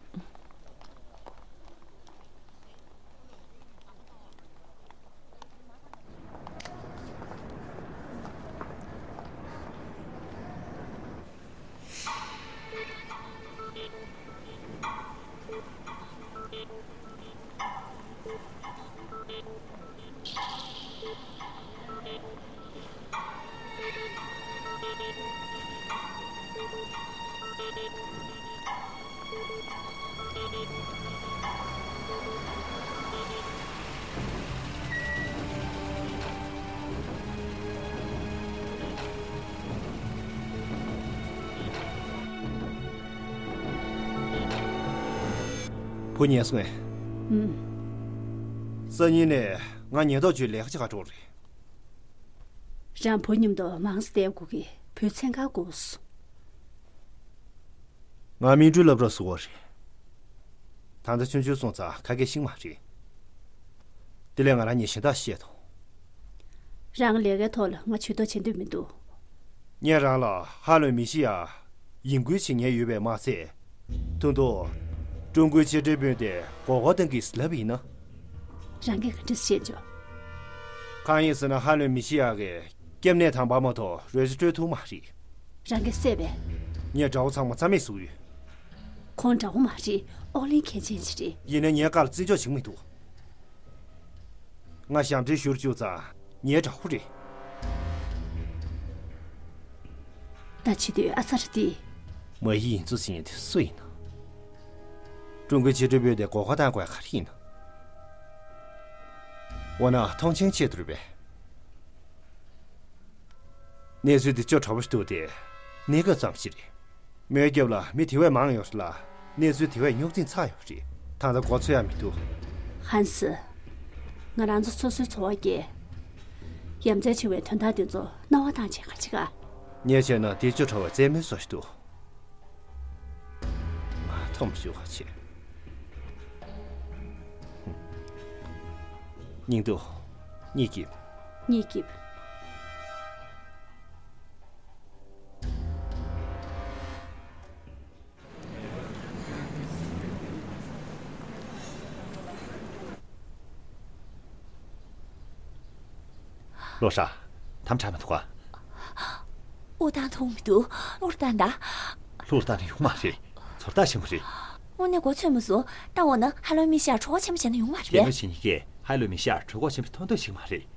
ཉན་སོང་ངས། ཨུམ། སང་ཉིན་ནས་ང་ཉེན་རྟོག་ཅུས་ལས་ཀ་བྱེད་ག་འགྲོ་རེད། རང་བུ་མཉམ་དུ་མང་ཙམ་བསྡད་དགོས་ཀྱི། བུ་མཚན་ག་དགོས་སོ། ང་མིང་སྤྲུལ་སློབ་གྲོགས་སུ་བོ་རེད། ད་ལྟ་ཆུང་ཆུང་སོང་ཙང་ཁ་སྐད་ཤེས་མ་རེད། དེ་ལས་ང་རང་ཉིད་གཞན་དག་བཤད་དོ། རང་ལས་ཀའི་ཐོག་ལ་ང་ཇུས་གཏོགས་བྱེད་འདོད་མི་འདུག་ངས་རང་ལ་ཧ་ལོ་མི་ཤི་ཡ་ཡིན་ཁུལ་བྱེད་མཁན་ཡོད་པས་མ་ཚད། ཐུང་ཐུང་། ཀྲུང་གོའི་ཕྱི་དྲིལ་དཔོན་དེ་མགོ་སྐོར་བཏང་གིས་ལབ་ཡིན་ན། རང་གིས་ག་འདྲ་བཤད་ཆོག་གང་ཡིན་ཟེར་ན་ཧ་ལོ་མི་ཤི་ཡ་གི་སྐྱབས་གནས་དམ་པ་མ་གཏོགས་རོལ་ཆ་དཀྲོལ་ཐུབ་མ་རེད། རང་གིས་བསད་པས། ངས་དགྲ་བོ་ཚང་མ་རྩ་མེད་བཟོ་གི་ཡོད། ཁོང་དགྲ་བོ་མ་རེད། ཨོ་གླིང་མཁན་ཆེན་ཞིག་རེད། ཡིན་ན་ངའི་བཀའ་ལ་བརྩི་འཇོག་བྱེད་ཀྱི་མི་འདུག་ང་ཞབས་འདྲེན་ཞུ་རུ་བཅུག་ཙང་ངའི་དགྲ་བོ་རེད། ད་བྱེད་དུས་ཨ་ཚ་རེད་དེ། མ་ཡི་ཡིན་ཚུལ་ཟིན་དེ་སུ་ཡིན་ན། ཀྲུང་གོའི་ཕྱི་དྲིལ་དཔོན་དེ་མགོ་སྐོར་བཏང་དགོས་ག་རེ་ཡིན་ན། འོ་ན་མཐོང་ཆེན་ཆེད་དུ་རེད་པས། གནས་ཚུལ་འདི་ཅོ་དྲག་པོ་ཞིག་འདུག་སྟེ། གནས་སྐབས་ཙམ་ཞིག་རེད། མོའི་རྒྱབ་ལ་མི་དེ་བས་མང་ཡོད་རེད་ལ། གནས་ཚུལ་དེ་བས་རྙོག་འཛིང་ཚ་ཡོད་རེད། ད་ལྟ་མགོ་ཚོས་ཡ་མི་འདུག་ཧན་སི། ང་རང་ཚོ་སོ་སོའི་འཚོ་བ་སྐྱེལ། ཡ་མཚན་ཆེ་བའི་དོན་དག་འདི་ཚོ་སྣང་བ་བཏང་བྱས་ག་རེ་བྱེད་ག་ངས་བྱས་ན་འདི་ཅོ་དྲག་པའི་རྩེད་མོའི་བཟོ་ཞིག་འདུག་ང་མཐོང་མི་ཆོག་ག་བྱེད། སྙིང་སྡུག་གཉིད་སྐྱིད། གཉིད་སྐྱིད། ལོ་ཧྲ། དམ་དྲག་མི་འདུག་ག་དབུགས་བཏང་ཐུབ་མི་འདུག་དབུགས་བཏང་ད། ལྷུག་བཏང་ཡོང་མ་རེད། ཚོར་ཐག་ཆོད་མ་རེད། དངོས་གནས་མགོ་ཚོས་མ་སོང་། ད་འོ་ན་ཧ་ལོ་མི་ཤར་གྲོད་ཁོག་ཆེན་པོ་བྱས་ན་ཡོང་མ་རེད་པས། རྒན་མོ་ཞིག་གིས་ཧ་ལོ་མི་ཤར་གྲོད་ཁོག་ཆེན་པོ་མཐོང་འདོད་བྱེད་ཀྱི་མ་རེད།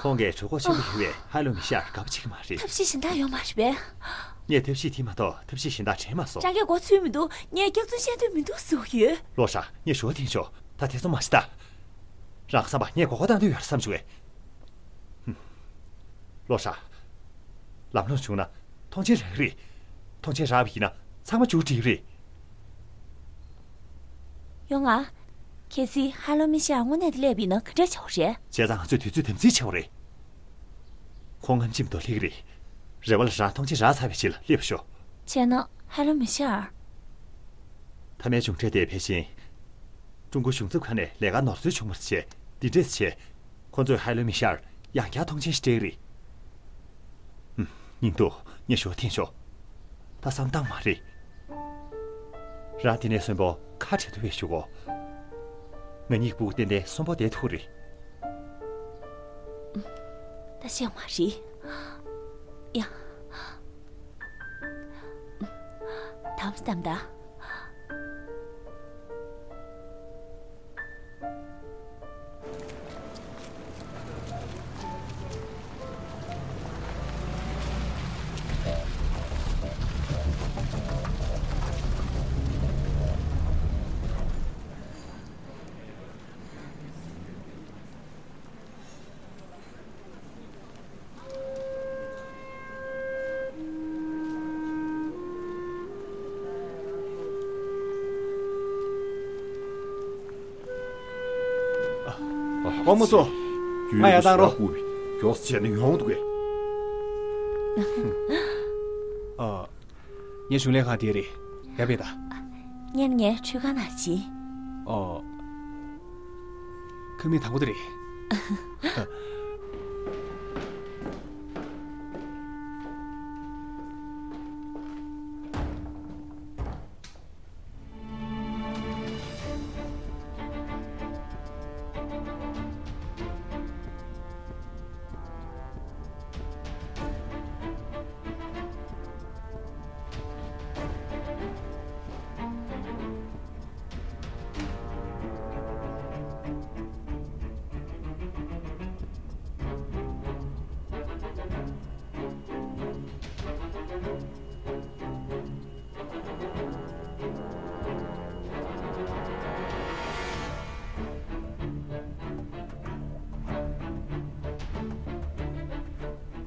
ཁོང་གིས་གྲོད་ཁོག་ཆེན་པོ་ཡོད་པས་ཧ་ལོ་མི་ཤར་དགའ་པོ་བྱེད་ཀྱི་མ་རེད། ཐབས་ཤེས་གཞན་དག་ཡོད་མ་རེད་པས། ངས་ཐབས་ཤེས་དེ་མ་གཏོགས་ཐབས་ཤེས་གཞན་དག་དྲན་མ་སོང་། རང་གིས་མགོ་ཚོས་མི་འདུག་ངས་སྐྱག་རྫུན་བཤད་འདོད་མི་འདུག་ཟེར་གྱི་ཡོད། ལོ་ཧྲ། ངས་ཞུ་བ་དེ་ཤོག་ད་དེ་ཚོ་མ་བྱེད་ད། རང་བསམ་པ་ངས་མགོ་སྐོར་བཏང་འདོད་ཡོད་རེད་བསམ་བྱུང་བས། ལོ་ཧྲ། ལམ་ལྷོང་བྱུང་ན་མཐོང་ཆེན་རག་གི་རེད། མཐོང་ཆེན་རག་པ་ཡིན་ན་ཚང་མ་མཇུག་སྒྲིལ་གྱི་རེད། ཡོང་ང་། གལ་སྲིད་ཧ་ལོ་མི་ཤར་དངོས་གནས་དེ་སླེབས་པ་ཡིན་ན་ག་འདྲས་བྱ་བ་རེད། བྱས་ཙང་ང་ཚོས་དུས་ཚོད་དམ་འཛིན་བྱེད་དགོས་རེད། ཁོང་ངམ་ཅིག་མདོ་སླེབས་ཀྱི་རེད། རེ་བ་ལ་རང་མཐོང་ཆེན་རག་ཚར་བའི་རྗེས་ལ་སླེབས་ཤོག་བྱས་ན་ཧ་ལོ་མི་ཤར། མཐའ་མའི་མཇུག་འབྲས་དེ་ཕལ་ཆེར། ཀྲུང་གོ་གཞུང་ཚབ་ཁང་ནས་ལས་ཀ་ནོར་འཛོལ་བྱུང་བ་བྱས། འདི་འདྲས་བྱས། ཁོ་ཚོས་ཧ་ལོ་མི་ཤར་ཡང་བསྐྱར་མཐོང་ཆེན་ཞིག་སྤྲད་ཀྱི་རེད། ཧུམ། སྙིང་སྡུག་ངས་ཞུ་བ་འཐེན་ཤོག་ད་བསམ་སྟངས་མ་རེད། རང་འདི་ནས་གསོན་པོ་ཁ་བྲལ་ཐུབ་པའི་ཞུ་གོ་ང་གཉིས་སྤུ་གུ་ཏན་ཏན་གསོན་པོ་བསྡད་ཐུབ་རེད། ད་ཤེས་མ་རེད། ཡ། དམ་བསྡམས་ད། དཔའ་མོ་ཚོ། ང་ཡར་བཏང་རོགས། མགྱོགས་བྱས་ནས་ཡོང་འདུག་གས། ཨ། ངའི་གཞུང་ལས་ཁང་དེ་རེད། ཡར་ཕེབས་དང་། ངས་ངའི་ཁྲུས་ཁང་ནང་ཕྱིན། ཨོ། ཁང་མིག་དང་པོ་དེ་རེད།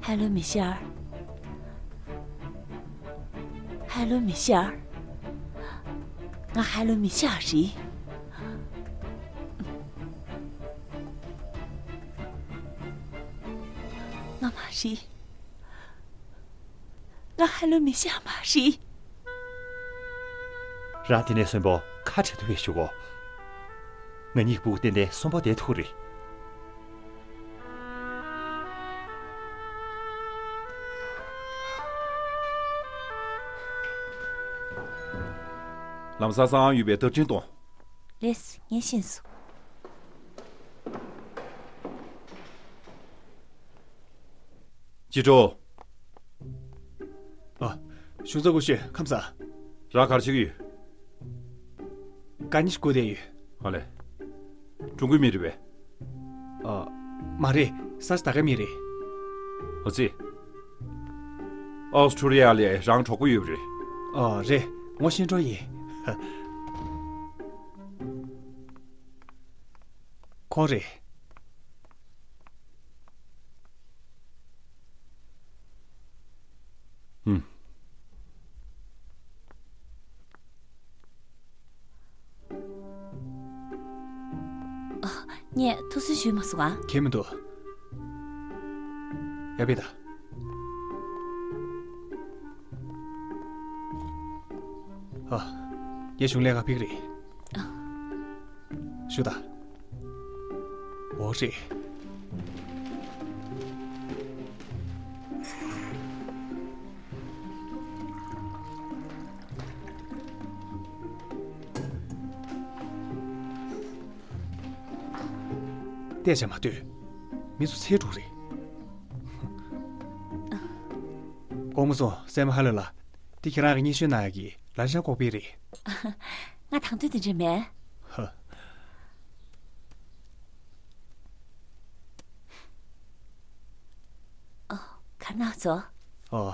ཧ་ལོ་མི་ཤར། ཧ་ལོ་མི་ཤར། ང་ཧ་ལོ་མི་ཤར་རེད། མ་རེད། ང་ཧ་ལོ་མི་ཤ་མ་རེད། རང་དེ་ནས་གསོན་པོ་ཁ་བྲལ་ཐུབ་པའི་ཞུ་གོ། ང་གཉིས་ཀྱི་སྤུ་གུ་ཏན་ཏན་གསོན་པོ་བསྡད་ཐུབ་རེད། ལམ་སང་སང་ཡོད་པའི་བརྡ་འཕྲིན་གཏོང་། ལེས། ངས་ཤེས་སོང་། ཅི་ཀྲོ། ཨ། གཞུང་ཚབ་སྐུ་ཞབས་ཁམས་བཟང་། རང་ག་རེ་བྱེད་ཀྱི་ཡོད། གད་སྙིགས་བཀོག་བསྡད་ཡོད། ཨ་ལས། ཀྲུང་གོའི་མི་རེད་པས། ཨ། མ་རེད། ས་ཆ་ད་གའི་མི་རེད། ཨོ་ཙི། ཨོ་སི་ཁྲུ་ལི་ཡ་ལ་རང་གྲོགས་པོ་ཡོད་པ་རེད། ཨ་རེད། ངོ་ཤེས་འགྲོ་ཡིན། ཁོང་རེད། ཧུམ། ངས་ཐུགས་སུན་ཞུས་མ་སོང་ཨ། ཁྱད་མི་འདུག་ཡ་པི་ད། ཨ། ངས་གཞུང་ལས་ཀ་ཕིག་རེད། ཞུ་ད། འོ་རེད། བལྟས་བྱས་མ་ལྟོས། མི་ཚོ་ཚེ་འགྲོ་རེད། དགོངས་མ་ཚོམས་སྲས་མོ་ཧ་ལོ་ལགས། འདི་ཁྱེད་རང་གི་སྙན་ཞུ་གནང་ཡག་གི་ལ་ཤང་ཀོག་པི་རེད། ང་དང་དོད་དེ་འདྲ་མེད། ཧ། ཨོ། གར་ནག་ཚོ། ཨོ།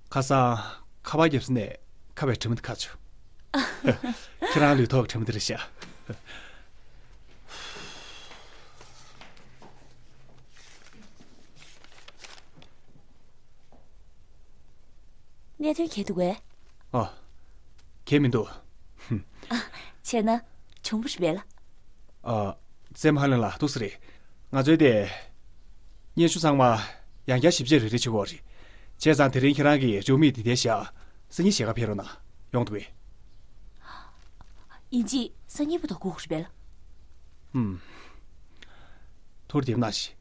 ཁ་སང་ཁ་པར་རྒྱབ་ས་ནས་ཁ་བའི་དྲི་མ་འདི་ཁ་བྱུང་། ཁྱེད་རང་ལུས་ཐོག་དྲི་མ་འདི་རེད་ཤག་གནད་དོན་གལ་འདུག་གས། ཨ། གལ་མི་འདུག་ཨ། བྱས་ན་བྱུང་བ་རེད་པས་ལ། ཨ། སྲས་མོ་ཧ་ལན་ལགས་འདུག་སེ་རེད། ང་ཚོའི་དེ། སྙན་ཞུ་ཚང་མ་ཡང་བསྐྱར་ཞིབ་དཔྱད་རེ་རེ་བྱེད་དགོས་རེད། བྱས་ཙང་དེ་རིང་ཁྱེད་རང་གི་རེའུ་མིག་འདི་ལྟའི་ཞག་སང་ཉིན་ཞལ་ཁ་ཕེབས་རོགས་གནང་། ཡོང་འདུག་གས། ཡིན་གཅིག་སང་ཉིན་བར་དུ་སྒུག་དགོས་རེད་པས་ལ། ཧུམ། ཐུགས་རྗེ་གནང་ཞིག་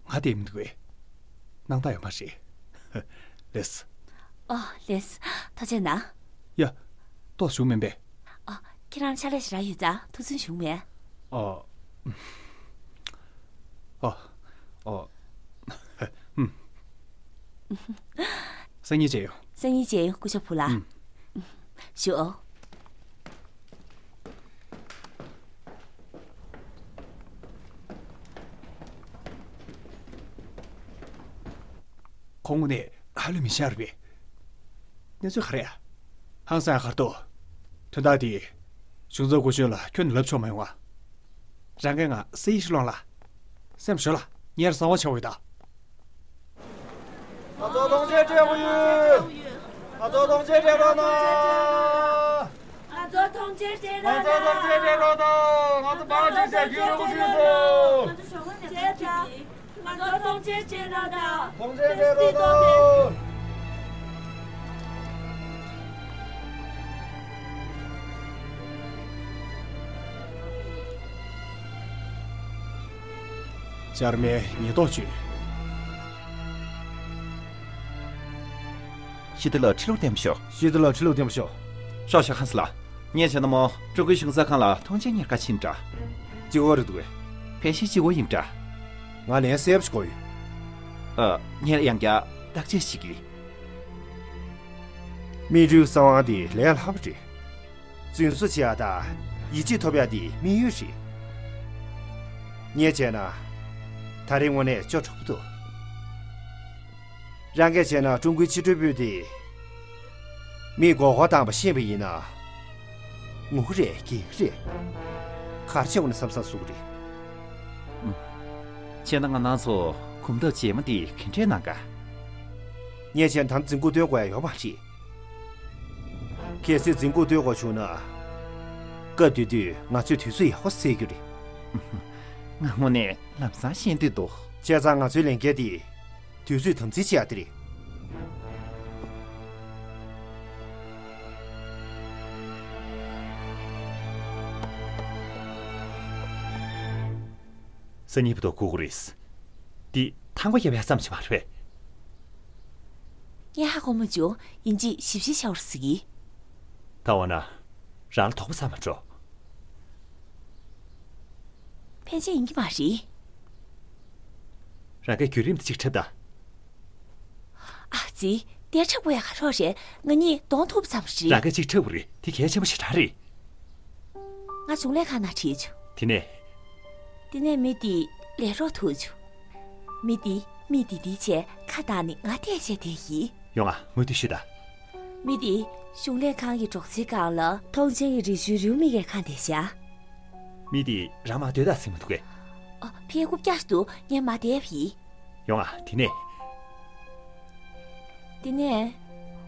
ང་བསྡད་མི་འདུག་གས། སྣང་དག་ཡོད་མ་རེད། ལེས། ཨོ་ལེས། ཐུགས་རྗེ་གནང་། ཡ། ཏོག་བཞུགས་མིན་པས། ཨོ། ཁྱེད་རང་ཕྱག་ལས་ཞེ་དྲག་ཡོད་ཙང་ཐུགས་སུན་ཞུ་མེད། ཨོ། ཨོ། ཨོ། ཧུམ། སང་ཉིན་མཇལ་ཡོང་། སང་ཉིན་མཇལ་ཡོང་སྐུ་ཞབས་ཕུ་ལགས། ཧུམ། ཞུ་ཨོ། ཁོང་དངོས་གནས་ཧ་ལས་མི་ཤར་བས། གནས་ཚུལ་ག་རེ་ཡ། ཧང་སང་གར་འདུག་དོན་དག་འདི། གཞུང་ཚབ་སྐུ་གཞོན་ལ་ཁྱོན་ནས་ལབ་ཆོག་མ་ཡོང་ང་། རང་གིས་ང་སེ་ཡིག་ཞིག་སློང་ལ། སེམས་ཞོ་ལ་ངས་གསང་བ་ཆོག་གི་ད། ང་ཚོ་ཐོངས་མཆན་སྤྲད་དགོས་ཡོད། ང་ཚོ་ཐོངས་མཆན་སྤྲད་རོགས་གནང་། ང་ཚོ་ཐོངས་མཆན་སྤྲད་རོགས་གནང་། ང་ཚོ་ཐོངས་མཆན་སྤྲད་རོགས་གནང་། ང་ཚོ་བང་ཅིག་བྱ་རྒྱུ་ཡོང་གི་ཡོད་སོང་། ང་ཚོ་ཞོགས་པ་ནས་ང་ཚོ་ཐོངས་མཆན་སྤྲད་རོགས་གནང་། ཐོངས་མཆན་སྤྲད་རོགས་གནང་། ཅར་མའི་ཉེན་རྟོག་ཅུས། ཤི་ཏི་ལ་ཁྲི་ལོག་བསྟན་པ་ཤོག་ཤི་ཏི་ལ་ཁྲི་ལོག་བསྟན་པ་ཤོག་ཧྲོ་ཤ་ཧན་སི་ལ། ངས་བྱས་ན་མོ། ཀྲུང་གོའི་གཞུང་ཚབ་ཁང་ལ་ཐོངས་མཆན་གཉེར་ཁ་ཕྱིན་འདྲ། གཅིག་པོ་རེད་འདུག་གས། ཕལ་ཆེར་གཅིག་པོ་ཡིན་འདྲ། ང་ལན་གསལ་པོ་ཞིག་དགོས་ཡོད། ཨ། ངས་ཡང་བསྐྱར་བརྟག་དཔྱད་ཞིག་གིས། མི་རུའི་གསང་བ་འདི་ལས་སླ་པོ་རེད། རྫུན་བཟོ་བྱེད་ཡག་དང་ཡིད་ཆེས་ཐོབ་ཡག་འདི་དམིགས་ཡུལ་རེད། ངས་བྱས་ན། ད་རེས་དངོས་གནས་སྐྱོ་དྲགས་པོ་འདུག་རང་གིས་བྱས་ན་ཀྲུང་གོའི་ཕྱི་དྲིལ་པུས་དེ། མིས་མགོ་སྐོར་བཏང་བ་ཤེས་པ་ཡིན་ན། ངུ་གི་རེད་སྐྱིད་གི་རེད། ག་རེ་བྱེད་དགོས་ན་བསམ་བསམ་བཟོ་གི་རེད། བྱས་ན་ང་རང་ཚོ་གོམ་སྟབས་རྗེས་མ་འདི་ག་འདྲས་གནང་ག་ངས་བྱས་ན་ད་རྫིང་ཁུག་སྟོན་དགོས་ཡ་ཡོད་མ་རེད། གལ་སྲིད་རྫིང་ཁུག་སྟོན་དགོས་བྱུང་ན། སྐབས་དེ་དུས་ང་ཚོས་དུས་ཚོད་ཡག་པོ་སེལ་རྒྱུ་རེད། ང་དངོས་གནས་ལམ་སང་ཤེས་འདོད་འདུག་བྱས་ཙང་ང་ཚོའི་ལས་འགན་དེ་དུས་ཚོད་དམ་འཛིན་བྱེད་ཡ་དེ་རེད། སང་ཉིན་བར་དུ་སྒུག་དགོས་རེད། འདི་ཐང་པ་རྒྱབ་ཡ་ཙམ་ཞིག་མ་རེད་པས། ངས་ཧ་གོ་མ་བྱུང་། ཡིན་གཅིག་ཞིབ་བཤེར་བྱ་བར་ཟེར་གི། ད་འོ་ན། རང་ལ་དོགས་པ་ཟ་མ་འགྲོ། ཕན་ཆད་ཡིན་གྱི་མ་རེད། རང་གིས་བརྒྱུད་རིམ་དེ་གཅིག་འཁྲབ་དང་། ཨ་ཙི། དེ་འཁྲབ་དགོས་ཡ་ག་རེ་རེད། ང་གཉིས་གདོང་ཐུག་པ་ཙམ་རེད། རང་གིས་གཅིག་འཁྲབ་དགོས་རེད། དེ་གལ་ཆེན་པོ་ཞེ་དྲག་རེད། ང་གཞུང་ལས་ཁང་ནང་ཁྲིད་བྱུང་། དེ་ནས། དེ་ནས་མི་དེ་ལས་རོགས་ཐུག་བྱུང་། མི་དེ་མི་དེ་དེའི་ཆེད་ཁ་བཏགས་ནས་ང་བལྟས་བྱས་བསྡད་ཡིན། ཡོང་ང་། མུ་མཐུད་ཞུ་དང་། མི་དེ་གཞུང་ལས་ཁང་གི་གྲོགས་མཚོའི་སྒང་ལ་མཐོང་མཆན་གྱི་རི་ཆུའི་རེའུ་མིག་གི་ཁང་དེ་བཞག་མི་དེ་རང་མར་སྡོད་དང་ཟེར་མི་འདུག་གས། ཨ། ཕར་རྐུབ་བཀྱགས་འདུག་ངས་མར་བསྡད་པ་ཡིན། ཡོང་ང་། དེ་ནས། དེ་ནས།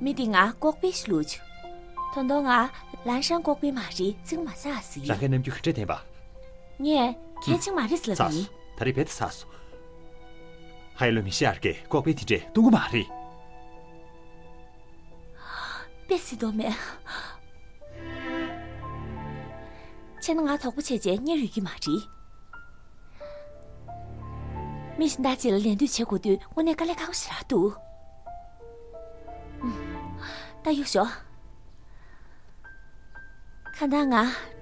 མི་དེ་ང་ལྐོག་པའི་ཞིག་བླུགས་བྱུང་། ད་དུང་ང་ལན་ཧྲན་ལྐོག་པའི་མ་རེད། ཚིག་མ་ཟ་ཟེར་གི། རང་གིས་རྣམ་འགྱུར་ག་འདྲ་བསྟན་པ། ངས་གལ་ཆེན་མ་རེད་ཟེར་ལབ་པ་ཡིན། ཚར་སོང་། ད་རེས་རྦད་དེ་ཚར་སོང་། ཧའེ་ལོ་མི་ཤེས་ཨར་གས་ལྐོག་པའི་དེ་འདྲས་གཏོང་གི་མ་རེད། དཔེ་སྲིད་དོ་མེད། བྱས་ན་ང་དོགས་པ་བྱས་བྱས་གཉེར་ཡོད་ཀྱི་མ་རེད། མི་གཞན་དག་ཅིག་ལ་ལད་ཟློས་བྱེད་དགོས་དུས་དངོས་གནས་དཀའ་ལས་ཁག་པོ་ཞེ་དྲག་འདུག་ཨུམ། ད་གཡུག་ཞོག་ཁ་སང་ང་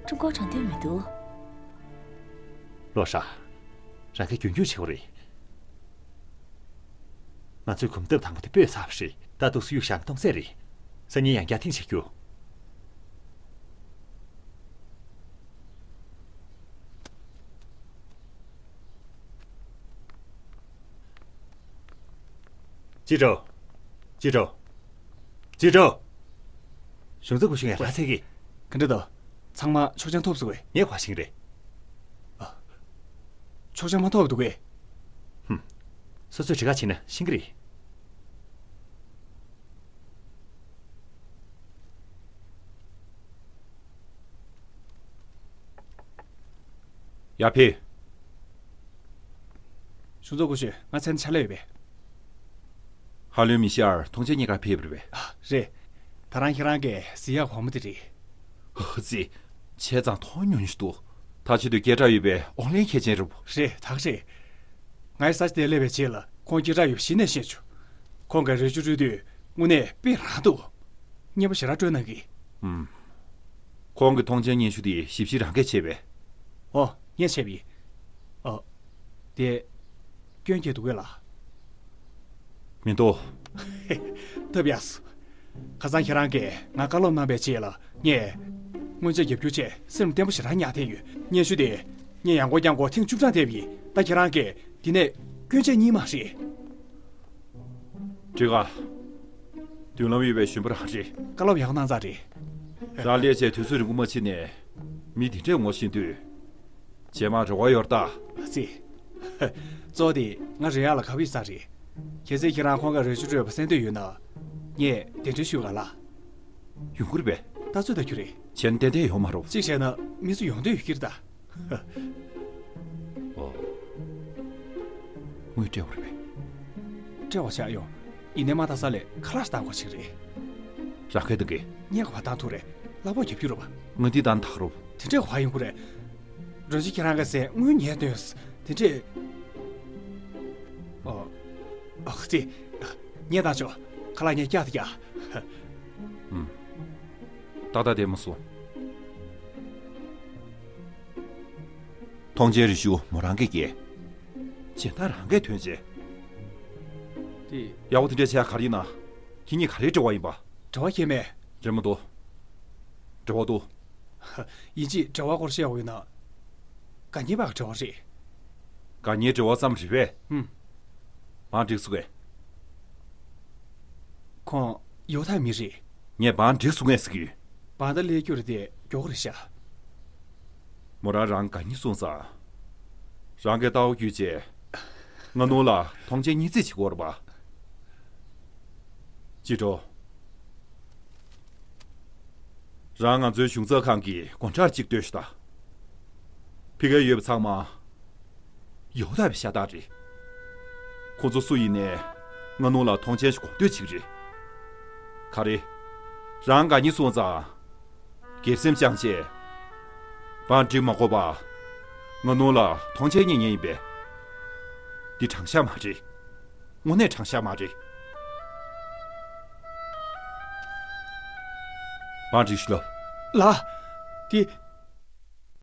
ཀྲུང་གོར་འགྲོ་འདོད་མི་འདུག་ལོ་ཧྲ། རང་གིས་རྒྱུན་སྐྱོང་བྱེད་དགོས་རེད། ང་ཚོའི་གོམ་སྟབས་དང་པོ་དེ་སྤོས་ཚར་བ་རེད། ད་ཏོག་ཙམ་གཡུག་བཞག་ན་གཏོང་ཚད་རེད། སང་ཉིན་ཡང་བསྐྱར་ཐེངས་ཤིག་རྒྱུགས། ཅི་འགྲོ། ཅི་འགྲོ། ཅི་འགྲོ། གཞུང་ཚབ་སྐུ་ཞབས། ངས་རང་འཚོལ་གི། ག་འདྲ་འདུག་ཚང་མ་ཆོག་མཆན་ཐོབ་སོང་ངས། ངས་གོ་ཤེས་ཀྱི་རེད། ཨ། ཆོག་མཆན་མ་ཐོབ་འདུག་གས། ཧུམ། སོ་སོས་དྲི་བཀག་བྱས་ན་ཤེས་ཀྱི་རེད། ཡར་ཕེབས། གཞུང་ཚབ་སྐུ་ཞབས། ང་མཚན་ཕྱག་ལས་ཡོད་པས། ཧ་ལོའི་མི་ཤི་ཨར་མཐོང་མཆན་རྙེད་གར་ཕེབས་པ་རེད་པས། ཨ། རེད། ད་རང་ཁྱེད་རང་གིས་གཟིགས་ཡག་གོང་མ་དེ་རེད། ཨོ་ཙི། བྱས་ཙང་མཐོང་མྱོང་ཞིག་འདུག་ད་ཆེད་དུ་སྐད་གྲགས་ཡོད་པའི་ཨོན་ལན་མཁས་ཅན་རེད་པོ། རེད། ད་ག་རེད། ང་ཡི་ས་ཆ་དེར་སླེབས་པའི་རྗེས་ལ་ཁོང་སྐད་གྲགས་ཡོད་པ་གཞི་ནས་ཤེས་བྱུང་། ཁོང་གིས་རི་ཆུ་དཀྲོལ་དུས་དངོས་གནས་དཔེ་རང་འདུག་སྙན་པོ་ཞེ་དྲག་དཀྲོལ་གནང་གི། ཨུམ། ཁོང་གི་མཐོང་མཆན་སྙན་ཞུ་དེ་ཞིབ་བཤེར་རང་གིས་བྱས་པས། ཨོ། ངས་བྱས་པ་ཡིན། ཨོ། དེ། སྐྱོན་གྱི་འདུག་གས་ལགས། མི་འདུག་ཐབས་ཡག་སོང་། ཁ་སང་ཁྱེད་རང་གིས་ང་བཀའ་སློབ་གནང་བའི་རྗེས་ལ་ངས་སྔོན་ཆད་རྒྱབ་སྐྱོར་ཆེད་སེམས་བརྟན་པོ་ཞེ་དྲག་ཉར་བསྡད་ཡོད། སྙན་ཞུ་དེ་ངས་ཡང་སྐོར་བསྐྱར་སྐོར་ཐེངས་བཅུ་གྲངས་བལྟས་པ་ཡིན། ད་ཁྱེད་རང་གིས་འདི་ནས་སྐྱོན་ཆ་གཉིས་མ་རེད། འགྲིག་ག་མདུན་ལམ་ཡོད་པའི་གཞོན་པ་རང་རེད། བཀའ་སློབ་ཡག་པོ་གནང་ཚར་རེད། རང་སླེབས་བྱས་དུས་ཚོད་རིང་པོ་མ་ཕྱིན་ནས་མི་འདི་འདྲས་ངོ་ཤེས་དུས། རྗེས་མ་རེ་བ་ཡོད་རེད་ད། ཙི། གཙོ་བོ་དེ་ང་རེད་ཡག་ལ་ཁ་བ་ཡིག་ཚང་རེད། གལ་སྲིད་ཁྱེད་རང་ཁོང་གིས་རི་ཆུ་དཀྲོལ་བ་གསན་འདོད་ཡོད་ན། ངས་གདན་འདྲེན་ཞུ་ག་ལགས། ཡོང་གི་རེད་པས། ལྟ་ཚོད་ལྟ་རྒྱུ་རེད། བྱས་ན་ཏན་ཏན་ཡོང་མ་རེད། གཅིག་བྱས་ན་མི་ཚོ་ཡོང་འདོད་ཡོད་ཀྱི་རེད་ད། ཨོ། དངུལ་སྤྲད་པ་རེད་པས། སྤྲད་པ་ཆགས་ཡོང་། ཡིན་ནའི་མ་ད་ས་ལས་ཁ་ལག་ཞིག་བཏང་དགོས་ཅིག་རེད། རང་གིས་བཏང་གི། ངས་ག་པར་བཏང་ཐུབ་རེད། གླ་ཕོགས་རྒྱབ་རྒྱུ་རེད་པ། ང་འདི་བཏང་ད་རུང་། དེ་འདྲས་ག་པར་ཡོང་གི་རེད། རོན་ཆེན་ཁྱེད་རང་གིས་ཟས་དངུལ་ཉལ་འདོད་དེ་འདྲས། ཨོ། ཨ་ཙི། ངས་བཏང་ཆོག་ཁ་ལག་ངས་བཀྱག་ད་བཀྱག་ཨུམ། ཏག་ཏག་བསྡད་མ་སོང་། མཐོང་མཆན་རེ་ཞུ་མོ་རང་གིས་བཀལ། སྦྱིན་བདག་རང་གིས་ཐོན་བྱས། དེ། ཡག་པོ་དེ་འདྲས་བྱས་ག་རེ་ཡིན་ན། ཁྱེད་གཉིས་ག་རེའི་འབྲེལ་བ་ཡིན་པ། འབྲེལ་བ་ཁྱད་མེད། རེད་མ་གཏོགས། འབྲེལ་བ་འདུག་ཡིན་གཅིག་འབྲེལ་བ་སྐོར་བཤད་དགོས་ཡོད་ན། དགའ་ཉེ་བར་འབྲེལ་བ་རེད། དགའ་ཉེའི་འབྲེལ་བ་ཙམ་རེད་པས། ཧུམ། བང་སྒྲིག་སོང་ངས། ཁོང་ཡོ་ཐའི་མི་རེད། ངས་བང་སྒྲིག་སོང་ངས་ཟེར་གྱི་ཡོད། བང་ད་ལས་རྒྱུ་རེད་དེ་མགྱོགས་རེད་ཤག་མོ་རང་རང་དགའ་ཉེ་སོང་ཙང་། རང་གིས་ལྟ་བ་བརྒྱུད་བྱས། ང་ནོར་ལ་མཐོང་མཆན་གཉིས་རྩིས་བྱེད་དགོས་རེད་པ། ཅི་འགྲོ། རང་ང་ཚོའི་གཞུང་ཚབ་ཁང་གི་སྒོ་འཁྲབ་ཅིག་སྟོན་ཤོག་དང་། ཕ་གིར་ཡོད་པ་ཚང་མ་ཡོ་ཐའི་པའི་ཤ་སྟག་རེད། ཁོ་ཚོ་སུ་ཡིན་ནའི་ང་ནུ་ལ་མཐོང་ཆེན་ཞིག་དགོངས་འདོད་བྱེད་ཀྱི་རེད། ག་རེ། རང་དགའ་ཉེ་སོང་ཙང་། སྒེར་སེམས་བཅངས་བྱས། བང་སྒྲིག་མ་དགོས་པ། ང་ནུ་ལ་མཐོང་ཆེན་རྙེད་མཁན་ཡིན་པས། འདི་དྲང་བཞག་མ་རེད། དངོས་གནས་དྲང་བཞག་མ་རེད། བང་སྒྲིག་ཞུ་ལབ། ལགས། དེ།